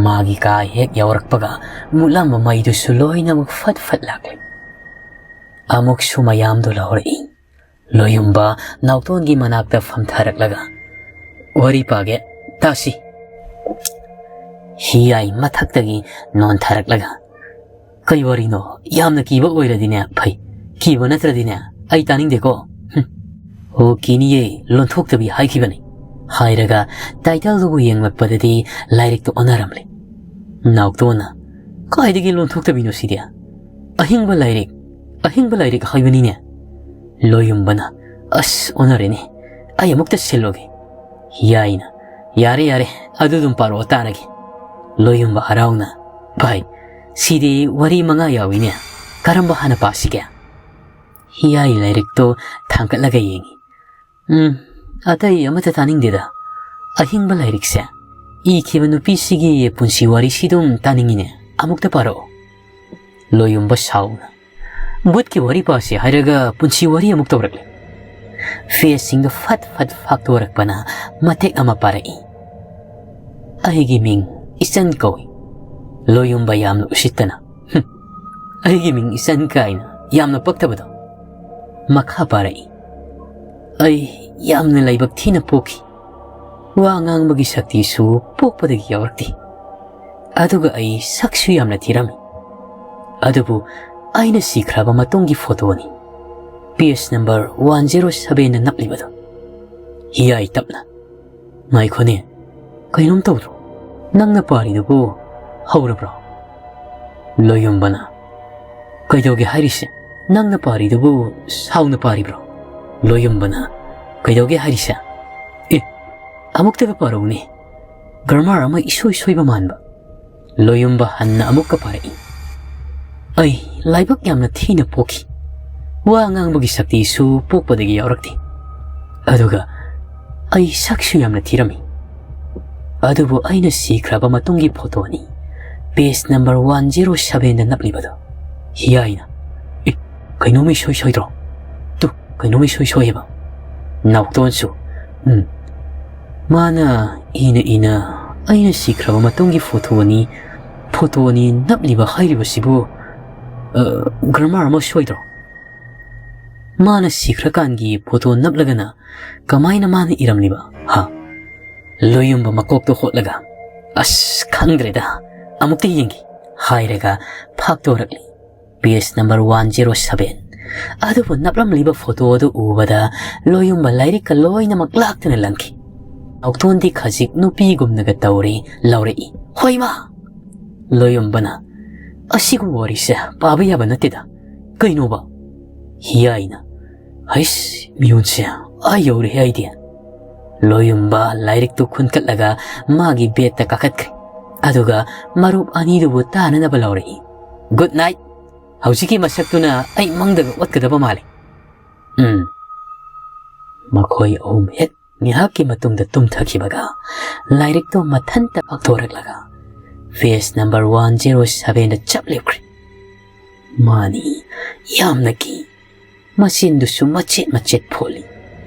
ꯃꯥꯒꯤ ꯀꯥ ꯍꯦꯛ ꯌꯧꯔꯛꯄꯒ ꯃꯨꯠꯂꯝꯕ ꯃꯩꯗꯨꯁꯨ ꯂꯣꯏꯅꯃꯛ ꯐꯠ ꯐꯠ ꯂꯥꯛꯂꯤ꯫ ꯑꯃꯨꯛꯁꯨ ꯃꯌꯥꯝꯗꯨ ꯂꯧꯔꯛꯏ꯫ ꯂꯣꯌꯨꯝꯕ ꯅꯥꯎꯇꯣꯟꯒꯤ ꯃꯅꯥꯛꯇ ꯐꯝꯊꯔꯛꯂꯒ, "ꯋꯥꯔꯤ ꯄꯥꯒꯦ, ꯇꯥꯁꯤ"꯫ ꯍꯤꯌꯥꯏ ꯃꯊꯛꯇꯒꯤ ꯅꯣꯟꯊꯔꯛꯂꯒ, "ꯀꯩ ꯋꯥꯔꯤꯅꯣ? ꯌꯥꯝꯅ ꯀꯤꯕ ꯑꯣꯏꯔꯗꯤꯅꯦ ꯐꯩ, ꯀꯤꯕ ꯅꯠꯇ꯭ꯔꯗꯤꯅꯦ ꯑꯩ ꯇꯥꯅꯤꯡꯗꯦꯀꯣ꯫ ꯍꯨꯝ꯫ ꯑꯣ, ꯀꯤꯅꯤꯌꯦ, ꯂꯣꯟꯊꯣꯛꯇꯕꯤ ꯍꯥꯏꯈꯤꯕꯅꯤ"꯫ ꯍꯥꯏꯔꯒ ꯇꯥꯏꯇꯜꯗꯨꯕꯨ ꯌꯦꯡꯂꯛꯄꯗꯗꯤ ꯂꯥꯏꯔꯤꯛꯇꯨ ꯑꯣꯟꯅꯔꯝꯂꯦ꯫ ꯅꯥꯎꯇꯣꯟꯅ, "ꯀꯥꯏꯗꯒꯤ ꯂꯣꯟꯊꯣꯛꯇꯕꯤꯅꯣ ꯁꯤꯗꯤ? ꯑꯍꯤꯡꯕ ꯂꯥꯏꯔꯤꯛ, ꯑꯍꯤꯡꯕ ꯂꯥꯏꯔꯤꯛ ꯍꯥꯏꯕꯅꯤꯅꯦ"꯫ ꯂꯣꯌꯨꯝꯕꯅ, "ꯑꯁ, ꯑꯣꯟꯅꯔꯦꯅꯦ, ꯑꯩ ꯑꯃꯨꯛꯇ ꯁꯤꯜꯂꯨꯒꯦ"꯫ ꯍꯤꯌꯥꯏꯅ, "ꯌꯥꯔꯦ, ꯌꯥꯔꯦ, ꯑꯗꯨ ꯑꯗꯨꯝ ꯄꯥꯔꯛꯑꯣ ꯇꯥꯔꯒꯦ"꯫ ꯂꯣꯌꯨꯝꯕ ꯍꯔꯥꯎꯅ, "ꯚꯥꯏ, ꯁꯤꯗꯤ ꯋꯥꯔꯤ ꯃꯉꯥ ꯌꯥꯎꯏꯅꯦ, ꯀꯔꯝꯕ ꯍꯥꯟꯅ ꯄꯥꯁꯤꯒꯦ?" ꯍꯤꯌꯥꯏ ꯂꯥꯏꯔꯤꯛꯇꯣ ꯊꯥꯡꯒꯠꯂꯒ ꯌꯦꯡꯉꯤ꯫ "ꯎꯝ, ꯑꯇꯩ ꯑꯃꯠꯇ ꯇꯥꯅꯤꯡꯗꯦꯗ꯫ ꯑꯍꯤꯡꯕ ꯂꯥꯏꯔꯤꯛꯁꯦ ꯏꯈꯤꯕ ꯅꯨꯄꯤꯁꯤꯒꯤ ꯄꯨꯟꯁꯤ ꯋꯥꯔꯤꯁꯤꯗꯨꯝ ꯇꯥꯅꯤꯡꯉꯤꯅꯦ꯫ ꯑꯃꯨꯛꯇ ꯄꯥꯔꯛꯑꯣ꯫" ꯂꯣꯌꯨꯝꯕ ꯁꯥꯎꯅ, "ꯚꯨꯠꯀꯤ ꯋꯥꯔꯤ ꯄꯥꯁꯤ ꯍꯥꯏꯔꯒ ꯄꯨꯟꯁꯤ ꯋꯥꯔꯤ ꯑꯃꯨꯛ ꯇꯧꯔꯛꯂꯦ꯫" ꯐꯦꯁꯁꯤꯡꯗꯣ ꯐꯠ ꯐꯠ ꯐꯥꯛꯇꯣꯔꯛꯄꯅ ꯃꯇꯦꯛ ꯑꯃ ꯄꯥꯔꯛꯏ꯫ "ꯑꯩꯒꯤ ꯃꯤꯡ ꯏꯆꯟ ꯀꯧꯏ꯫" ꯂꯣꯌꯨꯝꯕ ꯌꯥꯝꯅ ꯎꯁꯤꯠꯇꯅ, "ꯍꯨꯝ, ꯑꯩꯒꯤ ꯃꯤꯡ ꯏꯆꯟ ꯀꯥꯏꯅ ꯌꯥꯝꯅ ꯄꯛꯇꯕꯗꯣ꯫" ꯃꯈꯥ ꯄꯥꯔꯛꯏ꯫ "ꯑꯩ ꯌꯥꯝꯅ ꯂꯥꯏꯕꯛ ꯊꯤꯅ ꯄꯣꯛꯈꯤ꯫ ꯋꯥ ꯉꯥꯡꯕꯒꯤ ꯁꯛꯇꯤꯁꯨ ꯄꯣꯛꯄꯗꯒꯤ ꯌꯥꯎꯔꯛꯇꯦ꯫ ꯑꯗꯨꯒ ꯑꯩ ꯁꯛꯁꯨ ꯌꯥꯝꯅ ꯊꯤꯔꯝꯃꯤ꯫ ꯑꯗꯨꯕꯨ ꯑꯩꯅ ꯁꯤꯈ꯭ꯔꯕ ꯃꯇꯨꯡꯒꯤ ꯐꯣꯇꯣꯅꯤ꯫ ꯄꯦꯖ ꯅꯝꯕꯔ ꯋꯥꯟ ꯖꯦꯔꯣ ꯁꯚꯦꯟꯗ ꯅꯞꯂꯤꯕꯗꯣ꯫" ꯍꯤꯌꯥꯏ ꯇꯞꯅ, "ꯉꯥꯏꯈꯣꯅꯦ, ꯀꯩꯅꯣꯝ ꯇꯧꯗ꯭ꯔꯣ? ꯅꯪꯅ ꯄꯥꯔꯤꯗꯨꯕꯨ ꯍꯧꯔꯕ꯭ꯔꯣ?" ꯂꯣꯌꯨꯝꯕꯅ, "ꯀꯩꯗꯧꯒꯦ ꯍꯥꯏꯔꯤꯁꯦ? ꯅꯪꯅ ꯄꯥꯔꯤꯗꯨꯕꯨ ꯁꯥꯎꯅ ꯄꯥꯔꯤꯕ꯭ꯔꯣ?" ꯂꯣꯌꯨꯝꯕꯅ, "ꯀꯩꯗꯧꯒꯦ ꯍꯥꯏꯔꯤꯁꯦ? ꯑꯦ, ꯑꯃꯨꯛꯇꯒ ꯄꯥꯔꯛꯎꯅꯦ꯫ ꯒ꯭ꯔꯥꯃꯥꯔ ꯑꯃ ꯏꯁꯣꯏ ꯁꯣꯏꯕ ꯃꯥꯟꯕ꯫" ꯂꯣꯌꯨꯝꯕ ꯍꯟꯅ ꯑꯃꯨꯛꯀ ꯄꯥꯔꯛꯏ꯫ "ꯑꯩ ꯂꯥꯏꯕꯛ ꯌꯥꯝꯅ ꯊꯤꯅ ꯄꯣꯛꯈꯤ꯫ ꯋꯥ ꯉꯥꯡꯕꯒꯤ ꯁꯛꯇꯤꯁꯨ ꯄꯣꯛꯄꯗꯒꯤ ꯌꯥꯎꯔꯛꯇꯦ꯫ ꯑꯗꯨꯒ ꯑꯩ ꯁꯛꯁꯨ ꯌꯥꯝꯅ ꯊꯤꯔꯝꯃꯤ꯫ ꯑꯗꯨꯕꯨ ꯑꯩꯅ ꯁꯤꯈ꯭ꯔꯕ ꯃꯇꯨꯡꯒꯤ ꯐꯣꯇꯣꯅꯤ꯫ ꯄꯦꯖ ꯅꯝꯕꯔ ꯋꯥꯟ ꯖꯦꯔꯣ ꯁꯚꯦꯟꯗ ꯅꯞꯂꯤꯕꯗꯣ꯫" ꯍꯤꯌꯥꯏꯅ, "ꯑꯦ, ꯀꯩꯅꯣꯝꯃ ꯏꯁꯣꯏ ꯁꯣꯏꯗ꯭ꯔꯣ? ꯇꯨ, ꯀꯩꯅꯣꯝꯃ ꯏꯁꯣꯏ ꯁꯣꯏꯌꯦꯕ꯫" ꯅꯥꯎꯇꯣꯟꯁꯨ, "ꯎꯝ, ꯃꯥꯅ ꯏꯅ ꯏꯅ ꯑꯩꯅ ꯁꯤꯈ꯭ꯔꯕ ꯃꯇꯨꯡꯒꯤ ꯐꯣꯇꯣꯅꯤ, ꯐꯣꯇꯣꯅꯤ ꯅꯞꯂꯤꯕ ꯍꯥꯏꯔꯤꯕꯁꯤꯕꯨ, ꯑ, ꯒ꯭ꯔꯥꯃꯥꯔ ꯑꯃ ꯁꯣꯏꯗ꯭ꯔꯣ? ꯃꯥꯅ ꯁꯤꯈ꯭ꯔꯀꯥꯟꯒꯤ ꯐꯣꯇꯣ ꯅꯞꯂꯒꯅ ꯀꯃꯥꯏꯅ ꯃꯥꯅ ꯏꯔꯝꯂꯤꯕ, ꯍꯥ?" ꯂꯣꯌꯨꯝꯕ ꯃꯀꯣꯛꯇꯣ ꯍꯣꯠꯂꯒ, "ꯑꯁ, ꯈꯪꯗ꯭ꯔꯦꯗ, ꯑꯃꯨꯛꯇ ꯌꯦꯡꯒꯦ" ꯍꯥꯏꯔꯒ ꯐꯥꯛꯇꯣꯔꯛꯂꯤ꯫ Page number one zero seven. ꯑꯗꯨꯕꯨ ꯅꯞꯂꯝꯂꯤꯕ ꯐꯣꯇꯣ ꯑꯗꯨ ꯎꯕꯗ ꯂꯣꯌꯨꯝꯕ ꯂꯥꯏꯔꯤꯛꯀ ꯂꯣꯏꯅꯃꯛ ꯂꯥꯛꯇꯅ ꯂꯪꯈꯤ꯫ ꯅꯥꯎꯇꯣꯟꯗꯤ ꯈꯖꯤꯛ ꯅꯨꯄꯤꯒꯨꯝꯅꯒ ꯇꯧꯔꯦ, ꯂꯥꯎꯔꯛꯏ, "ꯍꯣꯏꯃꯥ!" ꯂꯣꯌꯨꯝꯕꯅ, "ꯑꯁꯤꯒꯨꯝꯕ ꯋꯥꯔꯤꯁꯦ ꯄꯥꯕ ꯌꯥꯕ ꯅꯠꯇꯦꯗ꯫ ꯀꯩꯅꯣꯕ?" ꯍꯤꯌꯥꯏꯅ, "ꯍꯩꯁ, ꯃꯤꯍꯨꯟꯁꯦ ꯑꯥ ꯌꯧꯔꯦꯍꯦ ꯑꯩꯗꯤ꯫" ꯂꯣꯌꯨꯝꯕ ꯂꯥꯏꯔꯤꯛꯇꯨ ꯈꯨꯟꯀꯠꯂꯒ ꯃꯥꯒꯤ ꯕꯦꯗꯇ ꯀꯥꯈꯠꯈ꯭ꯔꯦ꯫ ꯑꯗꯨꯒ ꯃꯔꯨꯞ ꯑꯅꯤꯗꯨꯕꯨ ꯇꯥꯅꯅꯕ ꯂꯥꯎꯔꯛꯏ, "ꯒꯨꯗ ꯅꯥꯏꯠ!" ꯍꯧꯖꯤꯛꯀꯤ ꯃꯁꯛꯇꯨꯅ ꯑꯩ ꯃꯪꯗꯒ ꯑꯣꯠꯀꯗꯕ ꯃꯥꯜꯂꯤ꯫ ꯎꯝ꯫ ꯃꯈꯣꯏ ꯑꯍꯨꯝ ꯍꯦꯛ ꯉꯥꯏꯍꯥꯛꯀꯤ ꯃꯇꯨꯡꯗ ꯇꯨꯝꯊꯈꯤꯕꯒ ꯂꯥꯏꯔꯤꯛꯇꯣ ꯃꯊꯟꯇ ꯄꯥꯛꯊꯣꯔꯛꯂꯒ page number one zero sevenꯗ ꯆꯞ ꯂꯦꯞꯈ꯭ꯔꯦ꯫ ꯃꯥꯅꯤ, ꯌꯥꯝꯅ ꯀꯤ꯫ ꯃꯆꯤꯟꯗꯨꯁꯨ ꯃꯆꯦꯠ ꯃꯆꯦꯠ ꯐꯣꯠꯂꯤ꯫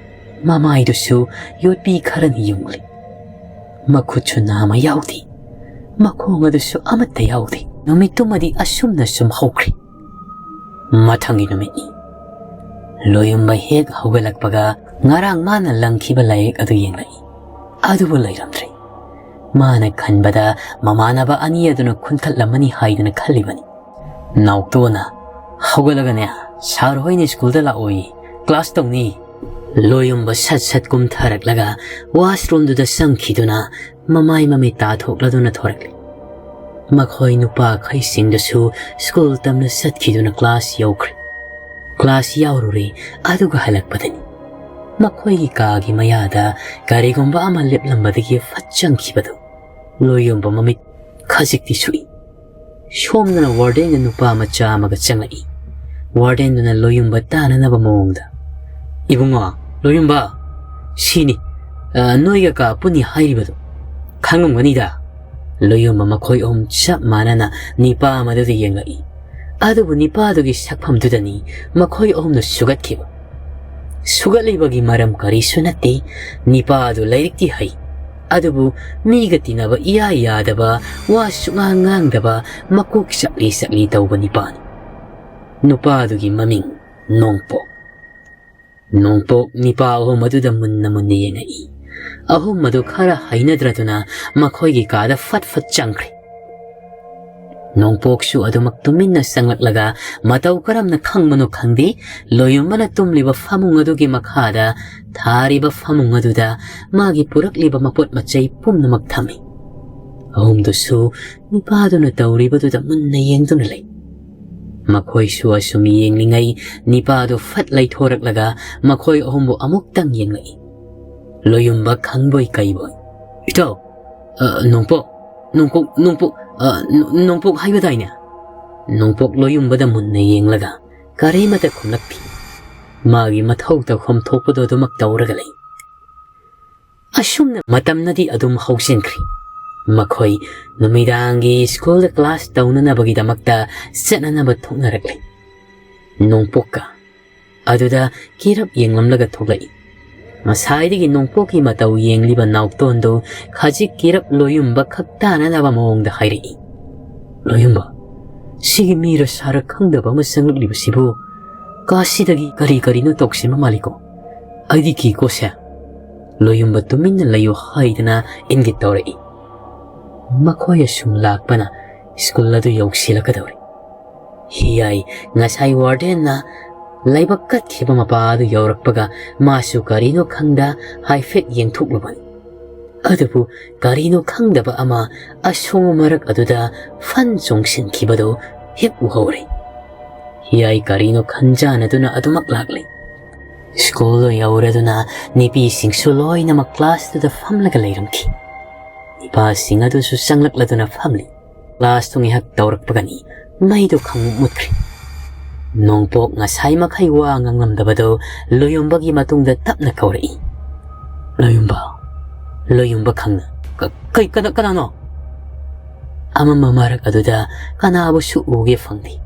ꯃꯃꯥꯏꯗꯨꯁꯨ ꯌꯣꯠꯄꯤ ꯈꯔꯅ ꯌꯨꯡꯂꯤ꯫ ꯃꯈꯨꯠꯁꯨ ꯅꯥꯝꯃ ꯌꯥꯎꯗꯦ꯫ ꯃꯈꯣꯡ ꯑꯗꯨꯁꯨ ꯑꯃꯠꯇ ꯌꯥꯎꯗꯦ꯫ ꯅꯨꯃꯤꯠꯇꯨꯃꯗꯤ ꯑꯁꯨꯝꯅ ꯁꯨꯝ ꯍꯧꯈ꯭ꯔꯦ꯫ ꯃꯊꯪꯒꯤ ꯅꯨꯃꯤꯠꯅꯤ꯫ ꯂꯣꯌꯨꯝꯕ ꯍꯦꯛ ꯍꯧꯒꯠꯂꯛꯄꯒ ꯉꯔꯥꯡ ꯃꯥꯅ ꯂꯪꯈꯤꯕ ꯂꯥꯏꯔꯤꯛ ꯑꯗꯨ ꯌꯦꯡꯂꯛꯏ꯫ ꯑꯗꯨꯕꯨ ꯂꯩꯔꯝꯗ꯭ꯔꯦ꯫ ꯃꯥꯅ ꯈꯟꯕꯗ ꯃꯃꯥꯟꯅꯕ ꯑꯅꯤ ꯑꯗꯨꯅ ꯈꯨꯟꯊꯠꯂꯝꯃꯅꯤ ꯍꯥꯏꯗꯨꯅ ꯈꯜꯂꯤꯕꯅꯤ꯫ ꯅꯥꯎꯇꯣꯅ, "ꯍꯧꯒꯠꯂꯒꯅꯦ, ꯁꯥꯔ ꯍꯣꯏꯅ ꯁ꯭ꯀꯨꯜꯗ ꯂꯥꯛꯑꯣꯏ, ꯀ꯭ꯂꯥꯁ ꯇꯧꯅꯤ꯫" ꯂꯣꯌꯨꯝꯕ ꯁꯠ ꯁꯠ ꯀꯨꯝꯊꯔꯛꯂꯒ ꯋꯥꯁꯔꯨꯝꯗꯨꯗ ꯆꯪꯈꯤꯗꯨꯅ ꯃꯃꯥꯏ ꯃꯃꯤꯠ ꯇꯥꯊꯣꯛꯂꯗꯨꯅ ꯊꯣꯔꯛꯂꯤ꯫ ꯃꯈꯣꯏ ꯅꯨꯄꯥꯈꯩꯁꯤꯡꯗꯨꯁꯨ ꯁ꯭ꯀꯨꯜ ꯇꯝꯅ ꯆꯠꯈꯤꯗꯨꯅ ꯀ꯭ꯂꯥꯁ ꯌꯧꯈ꯭ꯔꯦ꯫ ꯀ꯭ꯂꯥꯁ ꯌꯥꯎꯔꯨꯔꯦ, ꯑꯗꯨꯒ ꯍꯜꯂꯛꯄꯗꯅꯤ ꯃꯈꯣꯏꯒꯤ ꯀꯥꯒꯤ ꯃꯌꯥꯗ ꯀꯔꯤꯒꯨꯝꯕ ꯑꯃ ꯂꯦꯞꯂꯝꯕꯗꯒꯤ ꯐꯠ ꯆꯪꯈꯤꯕꯗꯨ ꯂꯣꯌꯨꯝꯕ ꯃꯃꯤꯠ ꯈꯖꯤꯛꯇꯤ ꯁꯨꯛꯏ꯫ ꯁꯣꯝꯗꯅ ꯋꯥꯔꯗꯦꯟꯒ ꯅꯨꯄꯥ ꯃꯆꯥ ꯑꯃꯒ ꯆꯪꯂꯛꯏ꯫ ꯋꯥꯔꯗꯦꯟꯗꯨꯅ ꯂꯣꯌꯨꯝꯕ ꯇꯥꯅꯅꯕ ꯃꯑꯣꯡꯗ, "ꯏꯕꯨꯡꯉꯣ, ꯂꯣꯌꯨꯝꯕ, ꯁꯤꯅꯤ, ꯑ, ꯅꯣꯏꯒ ꯀꯥ ꯄꯨꯟꯅꯤ ꯍꯥꯏꯔꯤꯕꯗꯨ꯫ ꯈꯪꯉꯝꯒꯅꯤꯗ?" ꯂꯣꯌꯨꯝꯕ ꯃꯈꯣꯏ ꯑꯍꯨꯝ ꯆꯞ ꯃꯥꯟꯅꯅ ꯅꯤꯄꯥ ꯑꯃꯗꯨꯗ ꯌꯦꯡꯂꯛꯏ꯫ ꯑꯗꯨꯕꯨ ꯅꯤꯄꯥꯗꯨꯒꯤ ꯁꯛꯐꯝꯗꯨꯗꯅꯤ ꯃꯈꯣꯏ ꯑꯍꯨꯝꯅ ꯁꯨꯒꯠꯈꯤꯕ꯫ ꯁꯨꯒꯠꯂꯤꯕꯒꯤ ꯃꯔꯝ ꯀꯔꯤꯁꯨ ꯅꯠꯇꯦ꯫ ꯅꯤꯄꯥ ꯑꯗꯨ ꯂꯥꯏꯔꯤꯛꯇꯤ ꯍꯩ, ꯑꯗꯨꯕꯨ ꯃꯤꯒ ꯇꯤꯟꯅꯕ ꯏꯌꯥ ꯌꯥꯗꯕ, ꯋꯥ ꯁꯨꯛꯉꯥꯡ ꯉꯥꯡꯗꯕ, ꯃꯀꯣꯛ ꯆꯠꯂꯤ ꯆꯠꯂꯤ ꯇꯧꯕ ꯅꯤꯄꯥꯅꯤ꯫ ꯅꯨꯄꯥ ꯑꯗꯨꯒꯤ ꯃꯃꯤꯡ ꯅꯣꯡꯄꯣꯛ꯫ ꯅꯣꯡꯄꯣꯛ ꯅꯤꯄꯥ ꯑꯍꯨꯝ ꯑꯗꯨꯗ ꯃꯨꯟꯅ ꯃꯨꯟꯅ ꯌꯦꯡꯉꯛꯏ꯫ ꯑꯍꯨꯝ ꯑꯗꯨ ꯈꯔ ꯍꯩꯅꯗ꯭ꯔꯗꯨꯅ ꯃꯈꯣꯏꯒꯤ ꯀꯥꯗ ꯐꯠ ꯐꯠ ꯆꯪꯈ꯭ꯔꯦ꯫ ꯅꯣꯡꯄꯣꯛꯁꯨ ꯑꯗꯨꯃꯛ ꯇꯨꯃꯤꯟꯅ ꯆꯪꯂꯛꯂꯒ ꯃꯇꯧ ꯀꯔꯝꯅ ꯈꯪꯕꯅꯣ ꯈꯪꯗꯦ, ꯂꯣꯌꯨꯝꯕꯅ ꯇꯨꯝꯂꯤꯕ ꯐꯃꯨꯡ ꯑꯗꯨꯒꯤ ꯃꯈꯥꯗ ꯊꯥꯔꯤꯕ ꯐꯃꯨꯡ ꯑꯗꯨꯗ ꯃꯥꯒꯤ ꯄꯨꯔꯛꯂꯤꯕ ꯃꯄꯣꯠ ꯃꯆꯩ ꯄꯨꯝꯅꯃꯛ ꯊꯝꯃꯤ꯫ ꯑꯍꯨꯝꯗꯨꯁꯨ ꯅꯤꯄꯥꯗꯨꯅ ꯇꯧꯔꯤꯕꯗꯨꯗ ꯃꯨꯟꯅ ꯌꯦꯡꯗꯨꯅ ꯂꯩ꯫ ꯃꯈꯣꯏꯁꯨ ꯑꯁꯨꯝ ꯌꯦꯡꯂꯤꯉꯩ ꯅꯤꯄꯥꯗꯨ ꯐꯠ ꯂꯩꯊꯣꯔꯛꯂꯒ ꯃꯈꯣꯏ ꯑꯍꯨꯝꯕꯨ ꯑꯃꯨꯛꯇꯪ ꯌꯦꯡꯂꯛꯏ꯫ ꯂꯣꯌꯨꯝꯕ ꯈꯪꯕꯣꯏ ꯀꯩꯕꯣꯏ, "ꯏꯇꯥꯎ, ꯑ, ꯅꯣꯡꯄꯣꯛ, ꯅꯣꯡꯄꯣꯛ, ꯅꯣꯡꯄꯣꯛ, ꯑ, ꯅꯣ-, ꯅꯣꯡꯄꯣꯛ ꯍꯥꯏꯕꯗꯥꯏꯅꯦ?" ꯅꯣꯡꯄꯣꯛ ꯂꯣꯌꯨꯝꯕꯗ ꯃꯨꯟꯅ ꯌꯦꯡꯂꯒ ꯀꯔꯤꯃꯇ ꯈꯨꯝꯂꯛꯇꯦ꯫ ꯃꯥꯒꯤ ꯃꯊꯧ ꯇꯧꯐꯝ ꯊꯣꯛꯄꯗꯨ ꯑꯗꯨꯃꯛ ꯇꯧꯔꯒ ꯂꯩ꯫ ꯑꯁꯨꯝꯅ ꯃꯇꯝꯅꯗꯤ ꯑꯗꯨꯝ ꯍꯧꯖꯤꯟꯈ꯭ꯔꯦ꯫ ꯃꯈꯣꯏ ꯅꯨꯃꯤꯗꯥꯡꯒꯤ ꯁ꯭ꯀꯨꯜꯗ ꯀ꯭ꯂꯥꯁ ꯇꯧꯅꯅꯕꯒꯤꯗꯃꯛꯇ ꯆꯠꯅꯅꯕ ꯊꯣꯛꯅꯔꯛꯂꯤ꯫ ꯅꯣꯡꯄꯣꯛꯀ ꯑꯗꯨꯗ ꯀꯤꯔꯞ ꯌꯦꯡꯂꯝꯂꯒ ꯊꯣꯛꯂꯛꯏ꯫ ꯉꯁꯥꯏꯗꯒꯤ ꯅꯣꯡꯄꯣꯛꯀꯤ ꯃꯇꯧ ꯌꯦꯡꯂꯤꯕ ꯅꯥꯎꯇꯣꯟꯗꯨ ꯈꯖꯤꯛ ꯀꯤꯔꯞ ꯂꯣꯌꯨꯝꯕ ꯈꯛ ꯇꯥꯅꯅꯕ ꯃꯑꯣꯡꯗ ꯍꯥꯏꯔꯛꯏ꯫ "ꯂꯣꯌꯨꯝꯕ, ꯁꯤꯒꯤ ꯃꯤꯔ ꯁꯥꯔ ꯈꯪꯗꯕ ꯑꯃ ꯆꯪꯂꯛꯂꯤꯕꯁꯤꯕꯨ ꯀꯥꯁꯤꯗꯒꯤ ꯀꯔꯤ ꯀꯔꯤꯅꯣ ꯇꯧꯁꯤꯟꯕ ꯃꯥꯜꯂꯤꯀꯣ? ꯑꯩꯗꯤ ꯀꯤꯀꯣ ꯁꯦ꯫ ꯂꯣꯌꯨꯝꯕ ꯇꯨꯃꯤꯟꯅ ꯂꯩꯌꯨ ꯍꯥꯏꯗꯅ ꯏꯪꯒꯤꯠ ꯇꯧꯔꯛꯏ"꯫ ꯃꯈꯣꯏ ꯑꯁꯨꯝ ꯂꯥꯛꯄꯅ ꯁ꯭ꯀꯨꯜ ꯑꯗꯨ ꯌꯧꯁꯤꯜꯂꯛꯀꯗꯧꯔꯦ꯫ ꯍꯤꯌꯥꯏ ꯉꯁꯥꯏ ꯋꯥꯔꯗꯦꯟꯅ ꯂꯥꯏꯕꯛ ꯀꯠꯈꯤꯕ ꯃꯄꯥ ꯑꯗꯨ ꯌꯧꯔꯛꯄꯒ ꯃꯥꯁꯨ ꯀꯔꯤꯅꯣ ꯈꯪꯗ ꯍꯥꯏꯐꯦꯠ ꯌꯦꯡꯊꯣꯛꯂꯨꯕꯅꯤ꯫ ꯑꯗꯨꯕꯨ ꯀꯔꯤꯅꯣ ꯈꯪꯗꯕ ꯑꯃ ꯑꯁꯣꯡꯕ ꯃꯔꯛ ꯑꯗꯨꯗ ꯐꯟ ꯆꯣꯡꯁꯤꯟꯈꯤꯕꯗꯨ ꯍꯦꯛ ꯎꯍꯧꯔꯦ꯫ ꯍꯤꯌꯥꯏ ꯀꯔꯤꯅꯣ ꯈꯟꯖꯥꯟꯅꯗꯨꯅ ꯑꯗꯨꯃꯛ ꯂꯥꯛꯂꯦ꯫ ꯁ꯭ꯀꯨꯜꯗꯨ ꯌꯧꯔꯗꯨꯅ ꯅꯨꯄꯤꯁꯤꯡꯁꯨ ꯂꯣꯏꯅꯃꯛ ꯀ꯭ꯂꯥꯁꯇꯨꯗ ꯐꯝꯂꯒ ꯂꯩꯔꯝꯈꯤ꯫ ꯅꯨꯄꯥꯁꯤꯡ ꯑꯗꯨꯁꯨ ꯆꯪꯂꯛꯂꯗꯨꯅ ꯐꯝꯂꯤ꯫ ꯀ꯭ꯂꯥꯁꯇꯨ ꯉꯥꯏꯍꯥꯛ ꯇꯧꯔꯛꯄꯒꯅꯤ ꯃꯩꯗꯨ ꯈꯪꯃꯨꯠ ꯃꯨꯠꯈ꯭ꯔꯦ꯫ ꯅꯣꯡꯄꯣꯛ ꯉꯁꯥꯏ ꯃꯈꯩ ꯋꯥ ꯉꯥꯡꯂꯝꯗꯕꯗꯨ ꯂꯣꯌꯨꯝꯕꯒꯤ ꯃꯇꯨꯡꯗ ꯇꯞꯅ ꯀꯧꯔꯛꯏ꯫ "ꯂꯣꯌꯨꯝꯕ, ꯂꯣꯌꯨꯝꯕ ꯈꯪꯅ꯫ ꯀ-, ꯀꯩ-, ꯀꯅꯥ-, ꯀꯅꯥꯅꯣ?" ꯑꯃꯝꯕ ꯃꯔꯛ ꯑꯗꯨꯗ ꯀꯅꯥꯕꯨꯁꯨ ꯎꯒꯦ ꯐꯪꯗꯦ꯫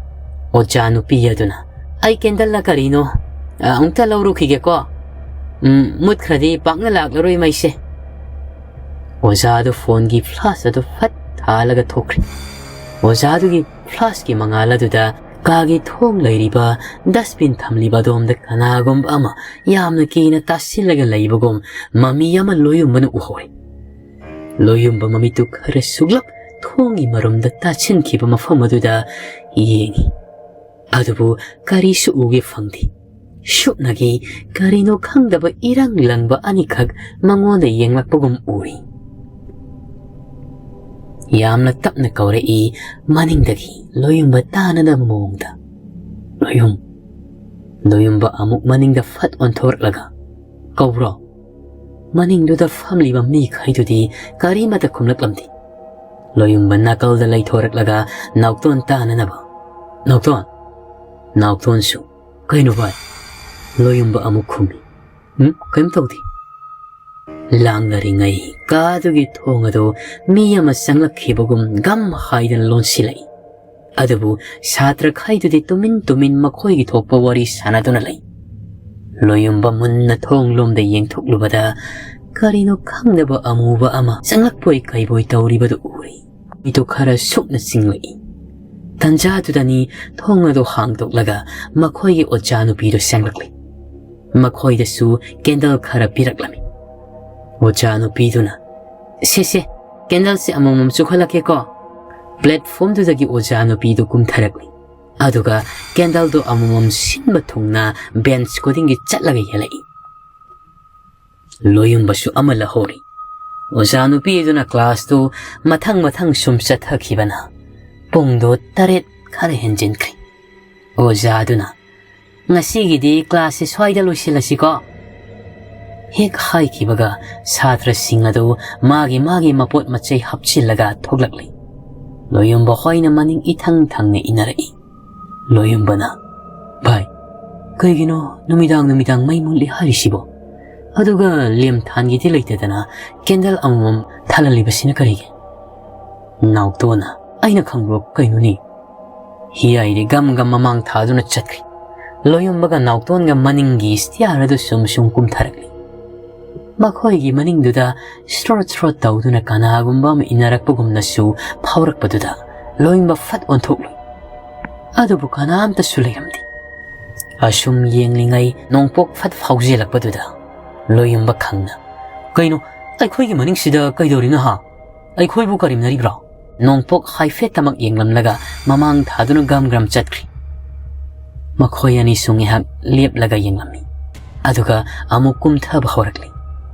ꯑꯣꯖꯥ ꯅꯨꯄꯤ ꯑꯗꯨꯅ, "ꯑꯩ ꯀꯦꯟꯗꯜꯂ ꯀꯔꯤꯅꯣ, ꯑ, ꯑꯃꯨꯛꯇ ꯂꯧꯔꯨꯈꯤꯒꯦꯀꯣ꯫ ꯎꯝ, ꯃꯨꯠꯈ꯭ꯔꯗꯤ ꯄꯥꯛꯅ ꯂꯥꯛꯂꯔꯣꯏ ꯃꯩꯁꯦ"꯫ ꯑꯣꯖꯥꯗꯨ ꯐꯣꯟꯒꯤ ꯐ꯭ꯂꯥꯁ ꯑꯗꯨ ꯐꯠ ꯊꯥꯜꯂꯒ ꯊꯣꯛꯈ꯭ꯔꯦ꯫ ꯑꯣꯖꯥꯗꯨꯒꯤ ꯐ꯭ꯂꯥꯁꯀꯤ ꯃꯉꯥꯜ ꯑꯗꯨꯗ ꯀꯥꯒꯤ ꯊꯣꯡ ꯂꯩꯔꯤꯕ ꯗꯁꯕꯤꯟ ꯊꯝꯂꯤꯕ ꯑꯗꯣꯝꯗ ꯀꯅꯥꯒꯨꯝꯕ ꯑꯃ ꯌꯥꯝꯅ ꯀꯤꯅ ꯇꯥꯁꯤꯜꯂꯒ ꯂꯩꯕꯒꯨꯝ ꯃꯃꯤ ꯑꯃ ꯂꯣꯌꯨꯝꯕꯅ ꯎꯍꯧꯔꯦ꯫ ꯂꯣꯌꯨꯝꯕ ꯃꯃꯤꯠꯇꯨ ꯈꯔ ꯁꯨꯛꯂꯞ ꯊꯣꯡꯒꯤ ꯃꯔꯨꯝꯗ ꯇꯥꯁꯤꯟꯈꯤꯕ ꯃꯐꯝ ꯑꯗꯨꯗ ꯌꯦꯡꯉꯤ꯫ ꯑꯗꯨꯕꯨ ꯀꯔꯤꯁꯨ ꯎꯒꯦ ꯐꯪꯗꯦ꯫ ꯁꯨꯞꯅꯒꯤ ꯀꯔꯤꯅꯣ ꯈꯪꯗꯕ ꯏꯔꯪ ꯂꯪꯕ ꯑꯅꯤꯈꯛ ꯃꯉꯣꯟꯗ ꯌꯦꯡꯂꯛꯄꯒꯨꯝ ꯎꯔꯤ꯫ ꯌꯥꯝꯅ ꯇꯞꯅ ꯀꯧꯔꯛꯏ ꯃꯅꯤꯡꯗꯒꯤ ꯂꯣꯌꯨꯝꯕ ꯇꯥꯅꯗꯕ ꯃꯑꯣꯡꯗ꯫ "ꯂꯣꯌꯨꯝ"꯫ ꯂꯣꯌꯨꯝꯕ ꯑꯃꯨꯛ ꯃꯅꯤꯡꯗ ꯐꯠ ꯑꯣꯟꯊꯣꯔꯛꯂꯒ, "ꯀꯧꯕ꯭ꯔꯣ?" ꯃꯅꯤꯡꯗꯨꯗ ꯐꯝꯂꯤꯕ ꯃꯤꯈꯩꯗꯨꯗꯤ ꯀꯔꯤꯃꯇ ꯈꯨꯝꯂꯛꯂꯝꯗꯦ꯫ ꯂꯣꯌꯨꯝꯕ ꯅꯥꯀꯜꯗ ꯂꯩꯊꯣꯔꯛꯂꯒ ꯅꯥꯎꯇꯣꯟ ꯇꯥꯅꯅꯕ "ꯅꯥꯎꯇꯣꯟ!" ꯅꯥꯎꯇꯣꯟꯁꯨ, "ꯀꯩꯅꯣ ꯚꯥꯏ?" ꯂꯣꯌꯨꯝꯕ ꯑꯃꯨꯛ ꯈꯨꯝꯃꯤ, "ꯎꯝ, ꯀꯩꯝ ꯇꯧꯗꯦ"꯫ ꯂꯥꯡꯅꯔꯤꯉꯩ ꯀꯥꯗꯨꯒꯤ ꯊꯣꯡ ꯑꯗꯨ ꯃꯤ ꯑꯃ ꯆꯪꯂꯛꯈꯤꯕꯒꯨꯝ ꯒꯝ ꯍꯥꯏꯗꯅ ꯂꯣꯟꯁꯤꯜꯂꯛꯏ꯫ ꯑꯗꯨꯕꯨ ꯁꯥꯇ꯭ꯔꯈꯩꯗꯨꯗꯤ ꯇꯨꯃꯤꯟ ꯇꯨꯃꯤꯟ ꯃꯈꯣꯏꯒꯤ ꯊꯣꯛꯄ ꯋꯥꯔꯤ ꯁꯥꯟꯅꯗꯨꯅ ꯂꯩ꯫ ꯂꯣꯌꯨꯝꯕ ꯃꯨꯟꯅ ꯊꯣꯡ ꯂꯣꯝꯗ ꯌꯦꯡꯊꯣꯛꯂꯨꯕꯗ ꯀꯔꯤꯅꯣ ꯈꯪꯗꯕ ꯑꯃꯨꯕ ꯑꯃ ꯆꯪꯂꯛꯄꯣꯏ ꯀꯩꯕꯣꯏ ꯇꯧꯔꯤꯕꯗꯨ ꯎꯔꯤ꯫ ꯃꯤꯠꯇꯨ ꯈꯔ ꯁꯨꯛꯅ ꯆꯤꯡꯂꯛꯏ꯫ ꯇꯟꯖꯥꯗꯨꯗꯅꯤ ꯊꯣꯡ ꯑꯗꯨ ꯍꯥꯡꯗꯣꯛꯂꯒ ꯃꯈꯣꯏꯒꯤ ꯑꯣꯖꯥ ꯅꯨꯄꯤꯗꯨ ꯆꯪꯂꯛꯂꯤ꯫ ꯃꯈꯣꯏꯗꯁꯨ ꯀꯦꯟꯗꯜ ꯈꯔ ꯄꯤꯔꯛꯂꯝꯃꯤ꯫ ꯑꯣꯖꯥ ꯅꯨꯄꯤꯗꯨꯅ, "ꯁꯦ, ꯁꯦ, ꯀꯦꯟꯗꯜꯁꯦ ꯑꯃꯃꯝ ꯆꯨꯈꯠꯂꯛꯀꯦꯀꯣ"꯫ ꯄ꯭ꯂꯦꯠꯐꯣꯝꯗꯨꯗꯒꯤ ꯑꯣꯖꯥ ꯅꯨꯄꯤꯗꯨ ꯀꯨꯝꯊꯔꯛꯂꯤ꯫ ꯑꯗꯨꯒ ꯀꯦꯟꯗꯜꯗꯨ ꯑꯃꯃꯝ ꯁꯤꯟꯕ ꯊꯨꯡꯅ ꯕꯦꯟꯆ ꯈꯨꯗꯤꯡꯒꯤ ꯆꯠꯂꯒ ꯌꯦꯜꯂꯛꯏ꯫ ꯂꯣꯌꯨꯝꯕꯁꯨ ꯑꯃ ꯂꯧꯍꯧꯔꯤ꯫ ꯑꯣꯖꯥ ꯅꯨꯄꯤꯗꯨꯅ ꯀ꯭ꯂꯥꯁꯇꯨ ꯃꯊꯪ ꯃꯊꯪ ꯁꯨꯝ ꯆꯠꯊꯈꯤꯕꯅ ꯄꯨꯡꯗꯣ ꯇꯔꯦꯠ ꯈꯔ ꯍꯦꯟꯖꯤꯟꯈ꯭ꯔꯦ꯫ ꯑꯣꯖꯥꯗꯨꯅ, "ꯉꯁꯤꯒꯤꯗꯤ ꯀ꯭ꯂꯥꯁꯁꯤ ꯁ꯭ꯋꯥꯏꯗ ꯂꯣꯏꯁꯤꯜꯂꯁꯤꯀꯣ"꯫ ꯍꯦꯛ ꯍꯥꯏꯈꯤꯕꯒ ꯁꯥꯇ꯭ꯔꯁꯤꯡ ꯑꯗꯨ ꯃꯥꯒꯤ ꯃꯥꯒꯤ ꯃꯄꯣꯠ ꯃꯆꯩ ꯍꯥꯞꯆꯤꯜꯂꯒ ꯊꯣꯛꯂꯛꯂꯤ꯫ ꯂꯣꯌꯨꯝꯕ ꯍꯣꯏꯅ ꯃꯅꯤꯡ ꯏꯊꯪ ꯊꯪꯅ ꯏꯟꯅꯔꯛꯏ꯫ ꯂꯣꯌꯨꯝꯕꯅ, "ꯚꯥꯏ, ꯀꯩꯒꯤꯅꯣ ꯅꯨꯃꯤꯗꯥꯡ ꯅꯨꯃꯤꯗꯥꯡ ꯃꯩ ꯃꯨꯠꯂꯤ ꯍꯥꯏꯔꯤꯁꯤꯕꯣ? ꯑꯗꯨꯒ ꯂꯦꯝ ꯊꯥꯟꯒꯦꯗꯤ ꯂꯩꯇꯗꯅ ꯀꯦꯟꯗꯜ ꯑꯃꯃꯝ ꯊꯥꯜꯍꯜꯂꯤꯕꯁꯤꯅ ꯀꯔꯤꯒꯤ?" ꯅꯥꯎꯇꯣꯟꯅ, "ꯑꯩꯅ ꯈꯪꯕ꯭ꯔꯣ ꯀꯩꯅꯣꯅꯤ?" ꯍꯤꯌꯥꯏꯗꯤ ꯒꯝ ꯒꯝ ꯃꯃꯥꯡ ꯊꯥꯗꯨꯅ ꯆꯠꯈ꯭ꯔꯤ꯫ ꯂꯣꯌꯨꯝꯕꯒ ꯅꯥꯎꯇꯣꯟꯒ ꯃꯅꯤꯡꯒꯤ ꯁ꯭ꯇꯤꯌꯥꯔ ꯑꯗꯨ ꯁꯨꯝ ꯁꯨꯝ ꯀꯨꯝꯊꯔꯛꯂꯤ꯫ ꯃꯈꯣꯏꯒꯤ ꯃꯅꯤꯡꯗꯨꯗ ꯁ꯭ꯔꯣꯠ ꯁ꯭ꯔꯣꯠ ꯇꯧꯗꯨꯅ ꯀꯅꯥꯒꯨꯝꯕ ꯑꯃ ꯏꯟꯅꯔꯛꯄꯒꯨꯝꯅꯁꯨ ꯐꯥꯎꯔꯛꯄꯗꯨꯗ ꯂꯣꯌꯨꯝꯕ ꯐꯠ ꯑꯣꯟꯊꯣꯛꯂꯨꯏ꯫ ꯑꯗꯨꯕꯨ ꯀꯅꯥꯝꯇꯁꯨ ꯂꯩꯔꯝꯗꯦ꯫ ꯑꯁꯨꯝ ꯌꯦꯡꯂꯤꯉꯩ ꯅꯣꯡꯄꯣꯛ ꯐꯠ ꯐꯥꯎꯖꯤꯜꯂꯛꯄꯗꯨꯗ ꯂꯣꯌꯨꯝꯕ ꯈꯪꯅ, "ꯀꯩꯅꯣ, ꯑꯩꯈꯣꯏꯒꯤ ꯃꯅꯤꯡꯁꯤꯗ ꯀꯩꯗꯧꯔꯤꯅꯣ ꯍꯥ? ꯑꯩꯈꯣꯏꯕꯨ ꯀꯔꯦꯝꯅꯔꯤꯕ꯭ꯔꯣ?" ꯅꯣꯡꯄꯣꯛ ꯍꯥꯏꯐꯦꯠꯇꯃꯛ ꯌꯦꯡꯂꯝꯂꯒ ꯃꯃꯥꯡ ꯊꯥꯗꯨꯅ ꯒꯝ ꯒ꯭ꯔꯝ ꯆꯠꯈ꯭ꯔꯤ꯫ ꯃꯈꯣꯏ ꯑꯅꯤꯁꯨ ꯉꯥꯏꯍꯥꯛ ꯂꯦꯞꯂꯒ ꯌꯦꯡꯂꯝꯃꯤ꯫ ꯑꯗꯨꯒ ꯑꯃꯨꯛ ꯀꯨꯝꯊꯕ ꯍꯧꯔꯛꯂꯤ꯫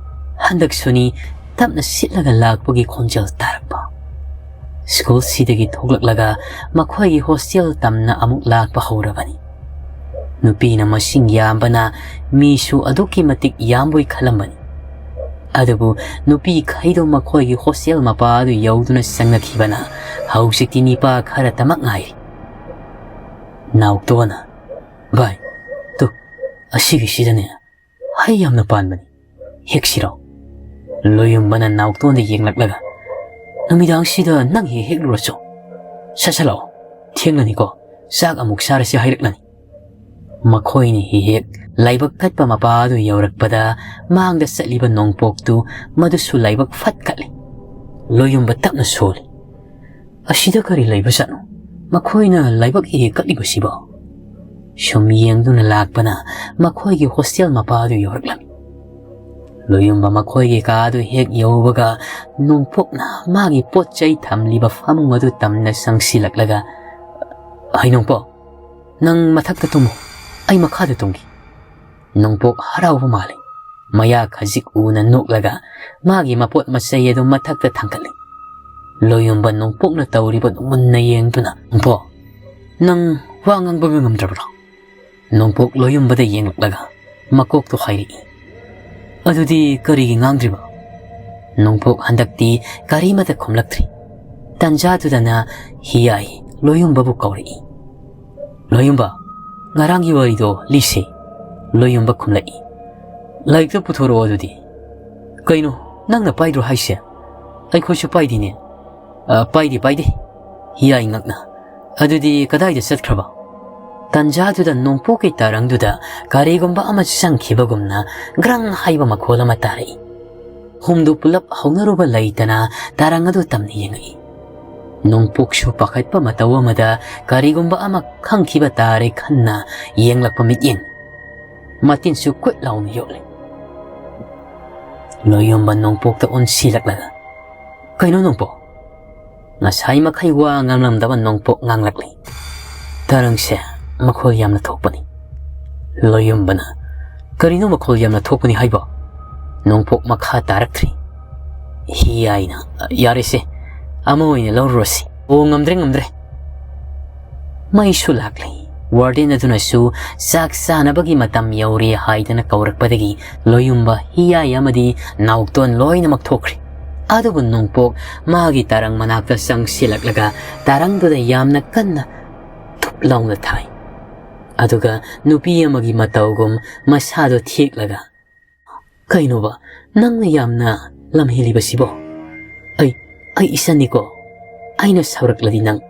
ꯍꯟꯗꯛꯁꯨꯅꯤ ꯇꯞꯅ ꯁꯤꯠꯂꯒ ꯂꯥꯛꯄꯒꯤ ꯈꯣꯟꯖꯦꯜ ꯇꯥꯔꯛꯄ꯫ ꯁ꯭ꯀꯨꯜꯁꯤꯗꯒꯤ ꯊꯣꯛꯂꯛꯂꯒ ꯃꯈꯣꯏꯒꯤ ꯍꯣꯁꯇꯦꯜ ꯇꯝꯅ ꯑꯃꯨꯛ ꯂꯥꯛꯄ ꯍꯧꯔꯕꯅꯤ꯫ ꯅꯨꯄꯤꯅ ꯃꯁꯤꯡ ꯌꯥꯝꯕꯅ ꯃꯤꯁꯨ ꯑꯗꯨꯛꯀꯤ ꯃꯇꯤꯛ ꯌꯥꯝꯕꯣꯏ ꯈꯜꯂꯝꯕꯅꯤ꯫ ꯑꯗꯨꯕꯨ ꯅꯨꯄꯤꯈꯩꯗꯣ ꯃꯈꯣꯏꯒꯤ ꯍꯣꯁꯇꯦꯜ ꯃꯄꯥ ꯑꯗꯨ ꯌꯧꯗꯨꯅ ꯆꯪꯅꯈꯤꯕꯅ ꯍꯧꯖꯤꯛꯇꯤ ꯅꯤꯄꯥ ꯈꯔꯇꯃꯛ ꯉꯥꯏꯔꯤ꯫ ꯅꯥꯎꯇꯣꯟꯅ, "ꯚꯥꯏ, ꯇꯨ, ꯑꯁꯤꯒꯤꯁꯤꯗꯅꯦ ꯍꯩ ꯌꯥꯝꯅ ꯄꯥꯟꯕꯅꯤ, ꯍꯦꯛꯁꯤꯔꯣ?" ꯂꯣꯌꯨꯝꯕꯅ ꯅꯥꯎꯇꯣꯟꯗ ꯌꯦꯡꯂꯛꯂꯒ, "ꯅꯨꯃꯤꯗꯥꯡꯁꯤꯗ ꯅꯪ ꯍꯦꯛ ꯍꯦꯛꯂꯨꯔꯁꯨ꯫ ꯁꯠ ꯁꯠ ꯂꯥꯛꯑꯣ, ꯊꯦꯡꯂꯅꯤꯀꯣ, ꯆꯥꯛ ꯑꯃꯨꯛ ꯆꯥꯔꯁꯤ ꯍꯥꯏꯔꯛꯂꯅꯤ꯫" ꯃꯈꯣꯏꯅ ꯍꯦꯛ ꯍꯦꯛ ꯂꯥꯏꯕꯛ ꯀꯠꯄ ꯃꯄꯥ ꯑꯗꯨ ꯌꯧꯔꯛꯄꯗ, ꯃꯥꯡꯗ ꯆꯠꯂꯤꯕ ꯅꯣꯡꯄꯣꯛꯇꯨ ꯃꯗꯨꯁꯨ ꯂꯥꯏꯕꯛ ꯐꯠ ꯀꯠꯂꯤ꯫ ꯂꯣꯌꯨꯝꯕ ꯇꯞꯅ ꯁꯣꯜꯂꯤ꯫ "ꯑꯁꯤꯗ ꯀꯔꯤ ꯂꯩꯕꯖꯥꯠꯅꯣ? ꯃꯈꯣꯏꯅ ꯂꯥꯏꯕꯛ ꯍꯦꯛ ꯍꯦꯛ ꯀꯠꯂꯤꯕꯁꯤꯕꯣ?" ꯁꯨꯝ ꯌꯦꯡꯗꯨꯅ ꯂꯥꯛꯄꯅ ꯃꯈꯣꯏꯒꯤ ꯍꯣꯁꯇꯦꯜ ꯃꯄꯥ ꯑꯗꯨ ꯌꯧꯔꯛꯂꯝꯃꯤ꯫ ꯂꯣꯌꯨꯝꯕ ꯃꯈꯣꯏꯒꯤ ꯀꯥ ꯑꯗꯨ ꯍꯦꯛ ꯌꯧꯕꯒ, ꯅꯣꯡꯄꯣꯛꯅ ꯃꯥꯒꯤ ꯄꯣꯠ ꯆꯩ ꯊꯝꯂꯤꯕ ꯐꯃꯨꯡ ꯑꯗꯨ ꯇꯝꯅ ꯆꯪꯁꯤꯜꯂꯛꯂꯒ, "ꯍꯩ ꯅꯣꯡꯄꯣꯛ, ꯅꯪ ꯃꯊꯛꯇ ꯇꯨꯝꯃꯨ, ꯑꯩ ꯃꯈꯥꯗ ꯇꯨꯝꯒꯦ꯫" ꯅꯣꯡꯄꯣꯛ ꯍꯔꯥꯎꯕ ꯃꯥꯜꯂꯤ꯫ ꯃꯌꯥ ꯈꯖꯤꯛ ꯎꯅ ꯅꯣꯛꯂꯒ ꯃꯥꯒꯤ ꯃꯄꯣꯠ ꯃꯆꯩ ꯑꯗꯨ ꯃꯊꯛꯇ ꯊꯥꯡꯒꯠꯂꯤ꯫ ꯂꯣꯌꯨꯝꯕ ꯅꯣꯡꯄꯣꯛꯅ ꯇꯧꯔꯤꯕꯗꯨ ꯃꯨꯟꯅ ꯌꯦꯡꯗꯨꯅ, "ꯅꯣꯡꯄꯣꯛ, ꯅꯪ ꯋꯥ ꯉꯥꯡꯕ ꯉꯝꯗ꯭ꯔꯕ꯭ꯔꯣ?" ꯅꯣꯡꯄꯣꯛ ꯂꯣꯌꯨꯝꯕꯗ ꯌꯦꯡꯂꯛꯂꯒ ꯃꯀꯣꯛꯇꯨ ꯍꯥꯏꯔꯛꯏ꯫ "ꯑꯗꯨꯗꯤ ꯀꯔꯤꯒꯤ ꯉꯥꯡꯗ꯭ꯔꯤꯕ?" ꯅꯣꯡꯄꯣꯛ ꯍꯟꯗꯛꯇꯤ ꯀꯔꯤꯃꯇ ꯈꯨꯝꯂꯛꯇ꯭ꯔꯤ꯫ ꯇꯟꯖꯥꯗꯨꯗꯅ ꯍꯤꯌꯥꯏ ꯂꯣꯌꯨꯝꯕꯕꯨ ꯀꯧꯔꯛꯏ꯫ "ꯂꯣꯌꯨꯝꯕ, ꯉꯔꯥꯡꯒꯤ ꯋꯥꯔꯤꯗꯣ ꯂꯤꯁꯦ꯫" ꯂꯣꯌꯨꯝꯕ ꯈꯨꯝꯂꯛꯏ꯫ "ꯂꯥꯏꯔꯤꯛꯇꯣ ꯄꯨꯊꯣꯔꯛꯑꯣ ꯑꯗꯨꯗꯤ꯫" "ꯀꯩꯅꯣ, ꯅꯪꯅ ꯄꯥꯏꯗ꯭ꯔꯣ ꯍꯥꯏꯁꯦ? ꯑꯩꯈꯣꯏꯁꯨ ꯄꯥꯏꯗꯤꯅꯦ꯫" "ꯑ, ꯄꯥꯏꯗꯦ, ꯄꯥꯏꯗꯦ," ꯍꯤꯌꯥꯏ ꯉꯛꯅ꯫ "ꯑꯗꯨꯗꯤ ꯀꯗꯥꯏꯗ ꯆꯠꯈ꯭ꯔꯕ?" ꯇꯟꯖꯥꯗꯨꯗ ꯅꯣꯡꯄꯣꯛꯀꯤ ꯇꯥꯔꯪꯗꯨꯗ ꯀꯔꯤꯒꯨꯝꯕ ꯑꯃ ꯆꯪꯈꯤꯕꯒꯨꯝꯅ ꯒ꯭ꯔꯪ ꯍꯥꯏꯕ ꯃꯈꯣꯜ ꯑꯃ ꯇꯥꯔꯛꯏ꯫ ꯑꯍꯨꯝꯗꯨ ꯄꯨꯂꯞ ꯍꯧꯅꯔꯨꯕ ꯂꯩꯇꯅ ꯇꯥꯔꯪ ꯑꯗꯨ ꯇꯝꯅ ꯌꯦꯡꯉꯛꯏ꯫ ꯅꯣꯡꯄꯣꯛꯁꯨ ꯄꯥꯈꯠꯄ ꯃꯇꯧ ꯑꯃꯗ ꯀꯔꯤꯒꯨꯝꯕ ꯑꯃ ꯈꯪꯈꯤꯕ ꯇꯥꯔꯦ ꯈꯟꯅ ꯌꯦꯡꯂꯛꯄ ꯃꯤꯠꯌꯦꯡ꯫ ꯃꯇꯤꯟꯁꯨ ꯀꯨꯠ ꯂꯥꯎꯅ ꯌꯣꯠꯂꯤ꯫ ꯂꯣꯌꯣꯝꯕ ꯅꯣꯡꯄꯣꯛꯇ ꯑꯣꯟꯁꯤꯜꯂꯛꯂꯒ, "ꯀꯩꯅꯣ ꯅꯣꯡꯄꯣꯛ?" ꯉꯁꯥꯏ ꯃꯈꯩ ꯋꯥ ꯉꯥꯡꯂꯝꯗꯕ ꯅꯣꯡꯄꯣꯛ ꯉꯥꯡꯂꯛꯂꯤ꯫ "ꯇꯥꯔꯪꯁꯦ ꯃꯈꯣꯜ ꯌꯥꯝꯅ ꯊꯣꯛꯄꯅꯤ꯫" ꯂꯣꯌꯣꯝꯕꯅ, "ꯀꯔꯤꯅꯣ ꯃꯈꯣꯜ ꯌꯥꯝꯅ ꯊꯣꯛꯄꯅꯤ ꯍꯥꯏꯕꯣ?" ꯅꯣꯡꯄꯣꯛ ꯃꯈꯥ ꯇꯥꯔꯛꯇ꯭ꯔꯤ꯫ ꯍꯤꯌꯥꯏꯅ, "ꯌꯥꯔꯦꯁꯦ, ꯑꯃ ꯑꯣꯏꯅ ꯂꯧꯔꯨꯔꯁꯤ꯫ ꯑꯣ, ꯉꯝꯗ꯭ꯔꯦ, ꯉꯝꯗ꯭ꯔꯦ꯫" ꯃꯩꯁꯨ ꯂꯥꯛꯂꯤ꯫ ꯋꯥꯔꯗꯦꯟ ꯑꯗꯨꯅꯁꯨ ꯆꯥꯛ ꯆꯥꯅꯕꯒꯤ ꯃꯇꯝ ꯌꯧꯔꯦ ꯍꯥꯏꯗꯅ ꯀꯧꯔꯛꯄꯗꯒꯤ ꯂꯣꯌꯨꯝꯕ, ꯍꯤꯌꯥꯏ ꯑꯃꯗꯤ ꯅꯥꯎꯇꯣꯟ ꯂꯣꯏꯅꯃꯛ ꯊꯣꯛꯈ꯭ꯔꯦ꯫ ꯑꯗꯨꯕꯨ ꯅꯣꯡꯄꯣꯛ ꯃꯥꯒꯤ ꯇꯥꯔꯪ ꯃꯅꯥꯛꯇ ꯆꯪꯁꯤꯜꯂꯛꯂꯒ ꯇꯥꯔꯪꯗꯨꯗ ꯌꯥꯝꯅ ꯀꯟꯅ ꯊꯨꯞ ꯂꯥꯎꯅ ꯊꯥꯏ꯫ ꯑꯗꯨꯒ ꯅꯨꯄꯤ ꯑꯃꯒꯤ ꯃꯇꯧꯒꯨꯝ ꯃꯁꯥꯗꯣ ꯊꯦꯛꯂꯒ, "ꯀꯩꯅꯣꯕ, ꯅꯪꯅ ꯌꯥꯝꯅ ꯂꯝꯍꯦꯜꯂꯤꯕꯁꯤꯕꯣ? ꯑꯩ, ꯑꯩ ꯏꯆꯟꯅꯤꯀꯣ꯫ ꯑꯩꯅ ꯁꯧꯔꯛꯂꯗꯤ ꯅꯪ"꯫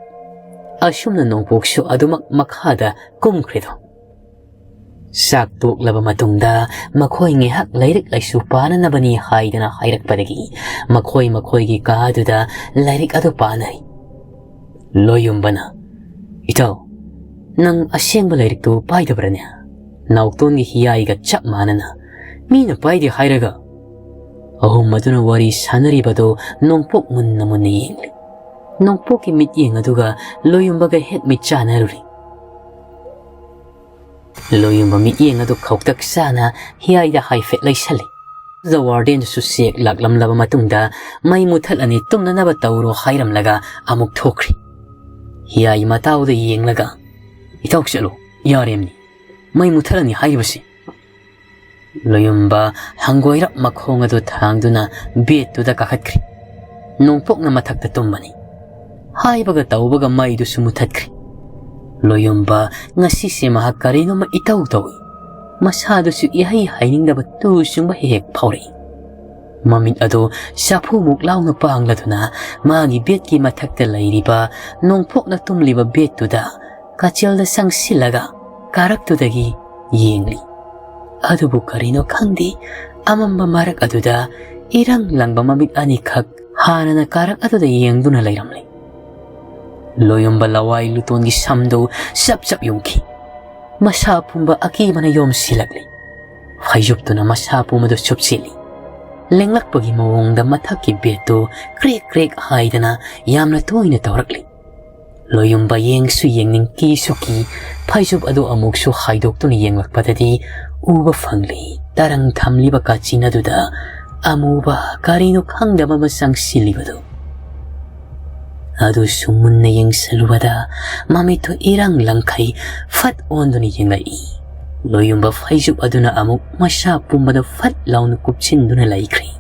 ꯑꯁꯨꯝꯅ ꯅꯣꯡꯄꯣꯛꯁꯨ ꯑꯗꯨꯃꯛ ꯃꯈꯥꯗ ꯀꯨꯝꯈ꯭ꯔꯦꯗꯣ꯫ ꯆꯥꯛ ꯇꯣꯛꯂꯕ ꯃꯇꯨꯡꯗ ꯃꯈꯣꯏ ꯉꯥꯏꯍꯥꯛ ꯂꯥꯏꯔꯤꯛ ꯂꯥꯏꯁꯨ ꯄꯥꯅꯅꯕꯅꯤ ꯍꯥꯏꯗꯅ ꯍꯥꯏꯔꯛꯄꯗꯒꯤ ꯃꯈꯣꯏ ꯃꯈꯣꯏꯒꯤ ꯀꯥꯗꯨꯗ ꯂꯥꯏꯔꯤꯛ ꯑꯗꯨ ꯄꯥꯅꯔꯤ꯫ ꯂꯣꯌꯨꯝꯕꯅ, "ꯏꯇꯥꯎ, ꯅꯪ ꯑꯁꯦꯡꯕ ꯂꯥꯏꯔꯤꯛꯇꯨ ꯄꯥꯏꯗꯕ꯭ꯔꯅꯦ? ꯅꯥꯎꯇꯣꯟꯒꯤ ꯍꯤꯌꯥꯏꯒ ꯆꯞ ꯃꯥꯟꯅꯅ ꯃꯤꯅ ꯄꯥꯏꯗꯦ ꯍꯥꯏꯔꯒ?" ꯑꯍꯨꯝ ꯑꯗꯨꯅ ꯋꯥꯔꯤ ꯁꯥꯅꯔꯤꯕꯗꯨ ꯅꯣꯡꯄꯣꯛ ꯃꯨꯟꯅ ꯃꯨꯟꯅ ꯌꯦꯡꯂꯤ꯫ ꯅꯣꯡꯄꯣꯛꯀꯤ ꯃꯤꯠꯌꯦꯡ ꯑꯗꯨꯒ ꯂꯣꯌꯨꯝꯕꯒ ꯍꯦꯛ ꯃꯤꯠ ꯆꯥꯟꯅꯔꯨꯔꯤ꯫ ꯂꯣꯌꯨꯝꯕ ꯃꯤꯠꯌꯦꯡ ꯑꯗꯨ ꯈꯧꯇꯛ ꯆꯥꯅ ꯍꯤꯌꯥꯏꯗ ꯍꯥꯏꯐꯦꯠ ꯂꯩꯁꯜꯂꯤ꯫ ꯑꯗꯨꯗ ꯋꯥꯔꯗꯦꯟꯗꯨꯁꯨ ꯆꯦꯛ ꯂꯥꯛꯂꯝꯂꯕ ꯃꯇꯨꯡꯗ ꯃꯩ ꯃꯨꯊꯠꯂꯅꯤ, ꯇꯨꯝꯅꯅꯕ ꯇꯧꯔꯣ ꯍꯥꯏꯔꯝꯂꯒ ꯑꯃꯨꯛ ꯊꯣꯛꯈ꯭ꯔꯤ꯫ ꯍꯤꯌꯥꯏ ꯃꯇꯥꯎꯗ ꯌꯦꯡꯂꯒ, "ꯏꯇꯥꯎ ꯆꯠꯂꯣ, ꯌꯥꯔꯦꯝꯅꯤ, ꯃꯩ ꯃꯨꯊꯠꯂꯅꯤ ꯍꯥꯏꯔꯤꯕꯁꯤ"꯫ ꯂꯣꯌꯨꯝꯕ ꯍꯪꯒꯣꯏꯔꯞ ꯃꯈꯣꯡ ꯑꯗꯨ ꯊꯥꯡꯗꯨꯅ ꯕꯦꯠꯇꯨꯗ ꯀꯥꯈꯠꯈ꯭ꯔꯤ꯫ ꯅꯣꯡꯄꯣꯛꯅ ꯃꯊꯛꯇ ꯇꯨꯝꯕꯅꯤ꯫ ꯍꯥꯏꯕꯒ ꯇꯧꯕꯒ ꯃꯩꯗꯨꯁꯨ ꯃꯨꯊꯠꯈ꯭ꯔꯤ꯫ ꯂꯣꯌꯨꯝꯕ ꯉꯁꯤꯁꯦ ꯃꯍꯥꯛ ꯀꯔꯤꯅꯣꯃ ꯏꯇꯧ ꯇꯧꯏ꯫ ꯃꯁꯥꯗꯨꯁꯨ ꯏꯍꯩ ꯍꯩꯅꯤꯡꯗꯕ ꯇꯨ ꯆꯨꯡꯕ ꯍꯦꯛ ꯍꯦꯛ ꯐꯥꯎꯔꯛꯏ꯫ ꯃꯃꯤꯠ ꯑꯗꯨ ꯆꯐꯨꯃꯨꯛ ꯂꯥꯎꯅ ꯄꯥꯡꯂꯗꯨꯅ ꯃꯥꯒꯤ ꯕꯦꯠꯀꯤ ꯃꯊꯛꯇ ꯂꯩꯔꯤꯕ ꯅꯣꯡꯄꯣꯛꯅ ꯇꯨꯝꯂꯤꯕ ꯕꯦꯠꯇꯨꯗ ꯀꯥꯆꯤꯜꯗ ꯆꯪꯁꯤꯜꯂꯒ ꯀꯥꯔꯛꯇꯨꯗꯒꯤ ꯌꯦꯡꯂꯤ꯫ ꯑꯗꯨꯕꯨ ꯀꯔꯤꯅꯣ ꯈꯪꯗꯦ, ꯑꯃꯝꯕ ꯃꯔꯛ ꯑꯗꯨꯗ ꯏꯔꯪ ꯂꯪꯕ ꯃꯃꯤꯠ ꯑꯅꯤꯈꯛ ꯍꯥꯟꯅꯅ ꯀꯥꯔꯛ ꯑꯗꯨꯗ ꯌꯦꯡꯗꯨꯅ ꯂꯩꯔꯝꯂꯤ꯫ ꯂꯣꯌꯨꯝꯕ ꯂꯋꯥꯏ ꯂꯨꯇꯣꯟꯒꯤ ꯁꯝꯗꯨ ꯆꯞ ꯆꯞ ꯌꯨꯡꯈꯤ꯫ ꯃꯁꯥ ꯄꯨꯝꯕ ꯑꯀꯤꯕꯅ ꯌꯣꯝꯁꯤꯜꯂꯛꯂꯤ꯫ ꯐꯩꯖꯨꯞꯇꯨꯅ ꯃꯁꯥ ꯄꯨꯝꯕꯗꯨ ꯆꯨꯞꯁꯤꯜꯂꯤ꯫ ꯂꯦꯡꯂꯛꯄꯒꯤ ꯃꯑꯣꯡꯗ ꯃꯊꯛꯀꯤ ꯕꯦꯠꯇꯨ ꯀ꯭ꯔꯦꯛ ꯀ꯭ꯔꯦꯛ ꯍꯥꯏꯗꯅ ꯌꯥꯝꯅ ꯇꯣꯏꯅ ꯇꯧꯔꯛꯂꯤ꯫ ꯂꯣꯌꯨꯝꯕ ꯌꯦꯡꯁꯨ ꯌꯦꯡꯅꯤꯡ ꯀꯤꯁꯨ ꯀꯤ, ꯐꯩꯖꯨꯞ ꯑꯗꯨ ꯑꯃꯨꯛꯁꯨ ꯍꯥꯏꯗꯣꯛꯇꯨꯅ ꯌꯦꯡꯂꯛꯄꯗꯗꯤ ꯎꯕ ꯐꯪꯂꯤ, ꯇꯔꯪ ꯊꯝꯂꯤꯕ ꯀꯥꯆꯤꯟ ꯑꯗꯨꯗ ꯑꯃꯨꯕ ꯀꯔꯤꯅꯣ ꯈꯪꯗꯕ ꯑꯃ ꯆꯪꯁꯤꯜꯂꯤꯕꯗꯨ꯫ ꯑꯗꯨꯁꯨ ꯃꯨꯟꯅ ꯌꯦꯡꯁꯤꯜꯂꯨꯕꯗ ꯃꯃꯤꯠꯇꯨ ꯏꯔꯪ ꯂꯪꯈꯩ ꯐꯠ ꯑꯣꯟꯗꯨꯅ ꯌꯦꯡꯂꯛꯏ꯫ ꯂꯣꯌꯨꯝꯕ ꯐꯩꯖꯨꯞ ꯑꯗꯨꯅ ꯑꯃꯨꯛ ꯃꯁꯥ ꯄꯨꯝꯕꯗ ꯐꯠ ꯂꯥꯎꯅ ꯀꯨꯞꯁꯤꯟꯗꯨꯅ ꯂꯩꯈ꯭ꯔꯦ꯫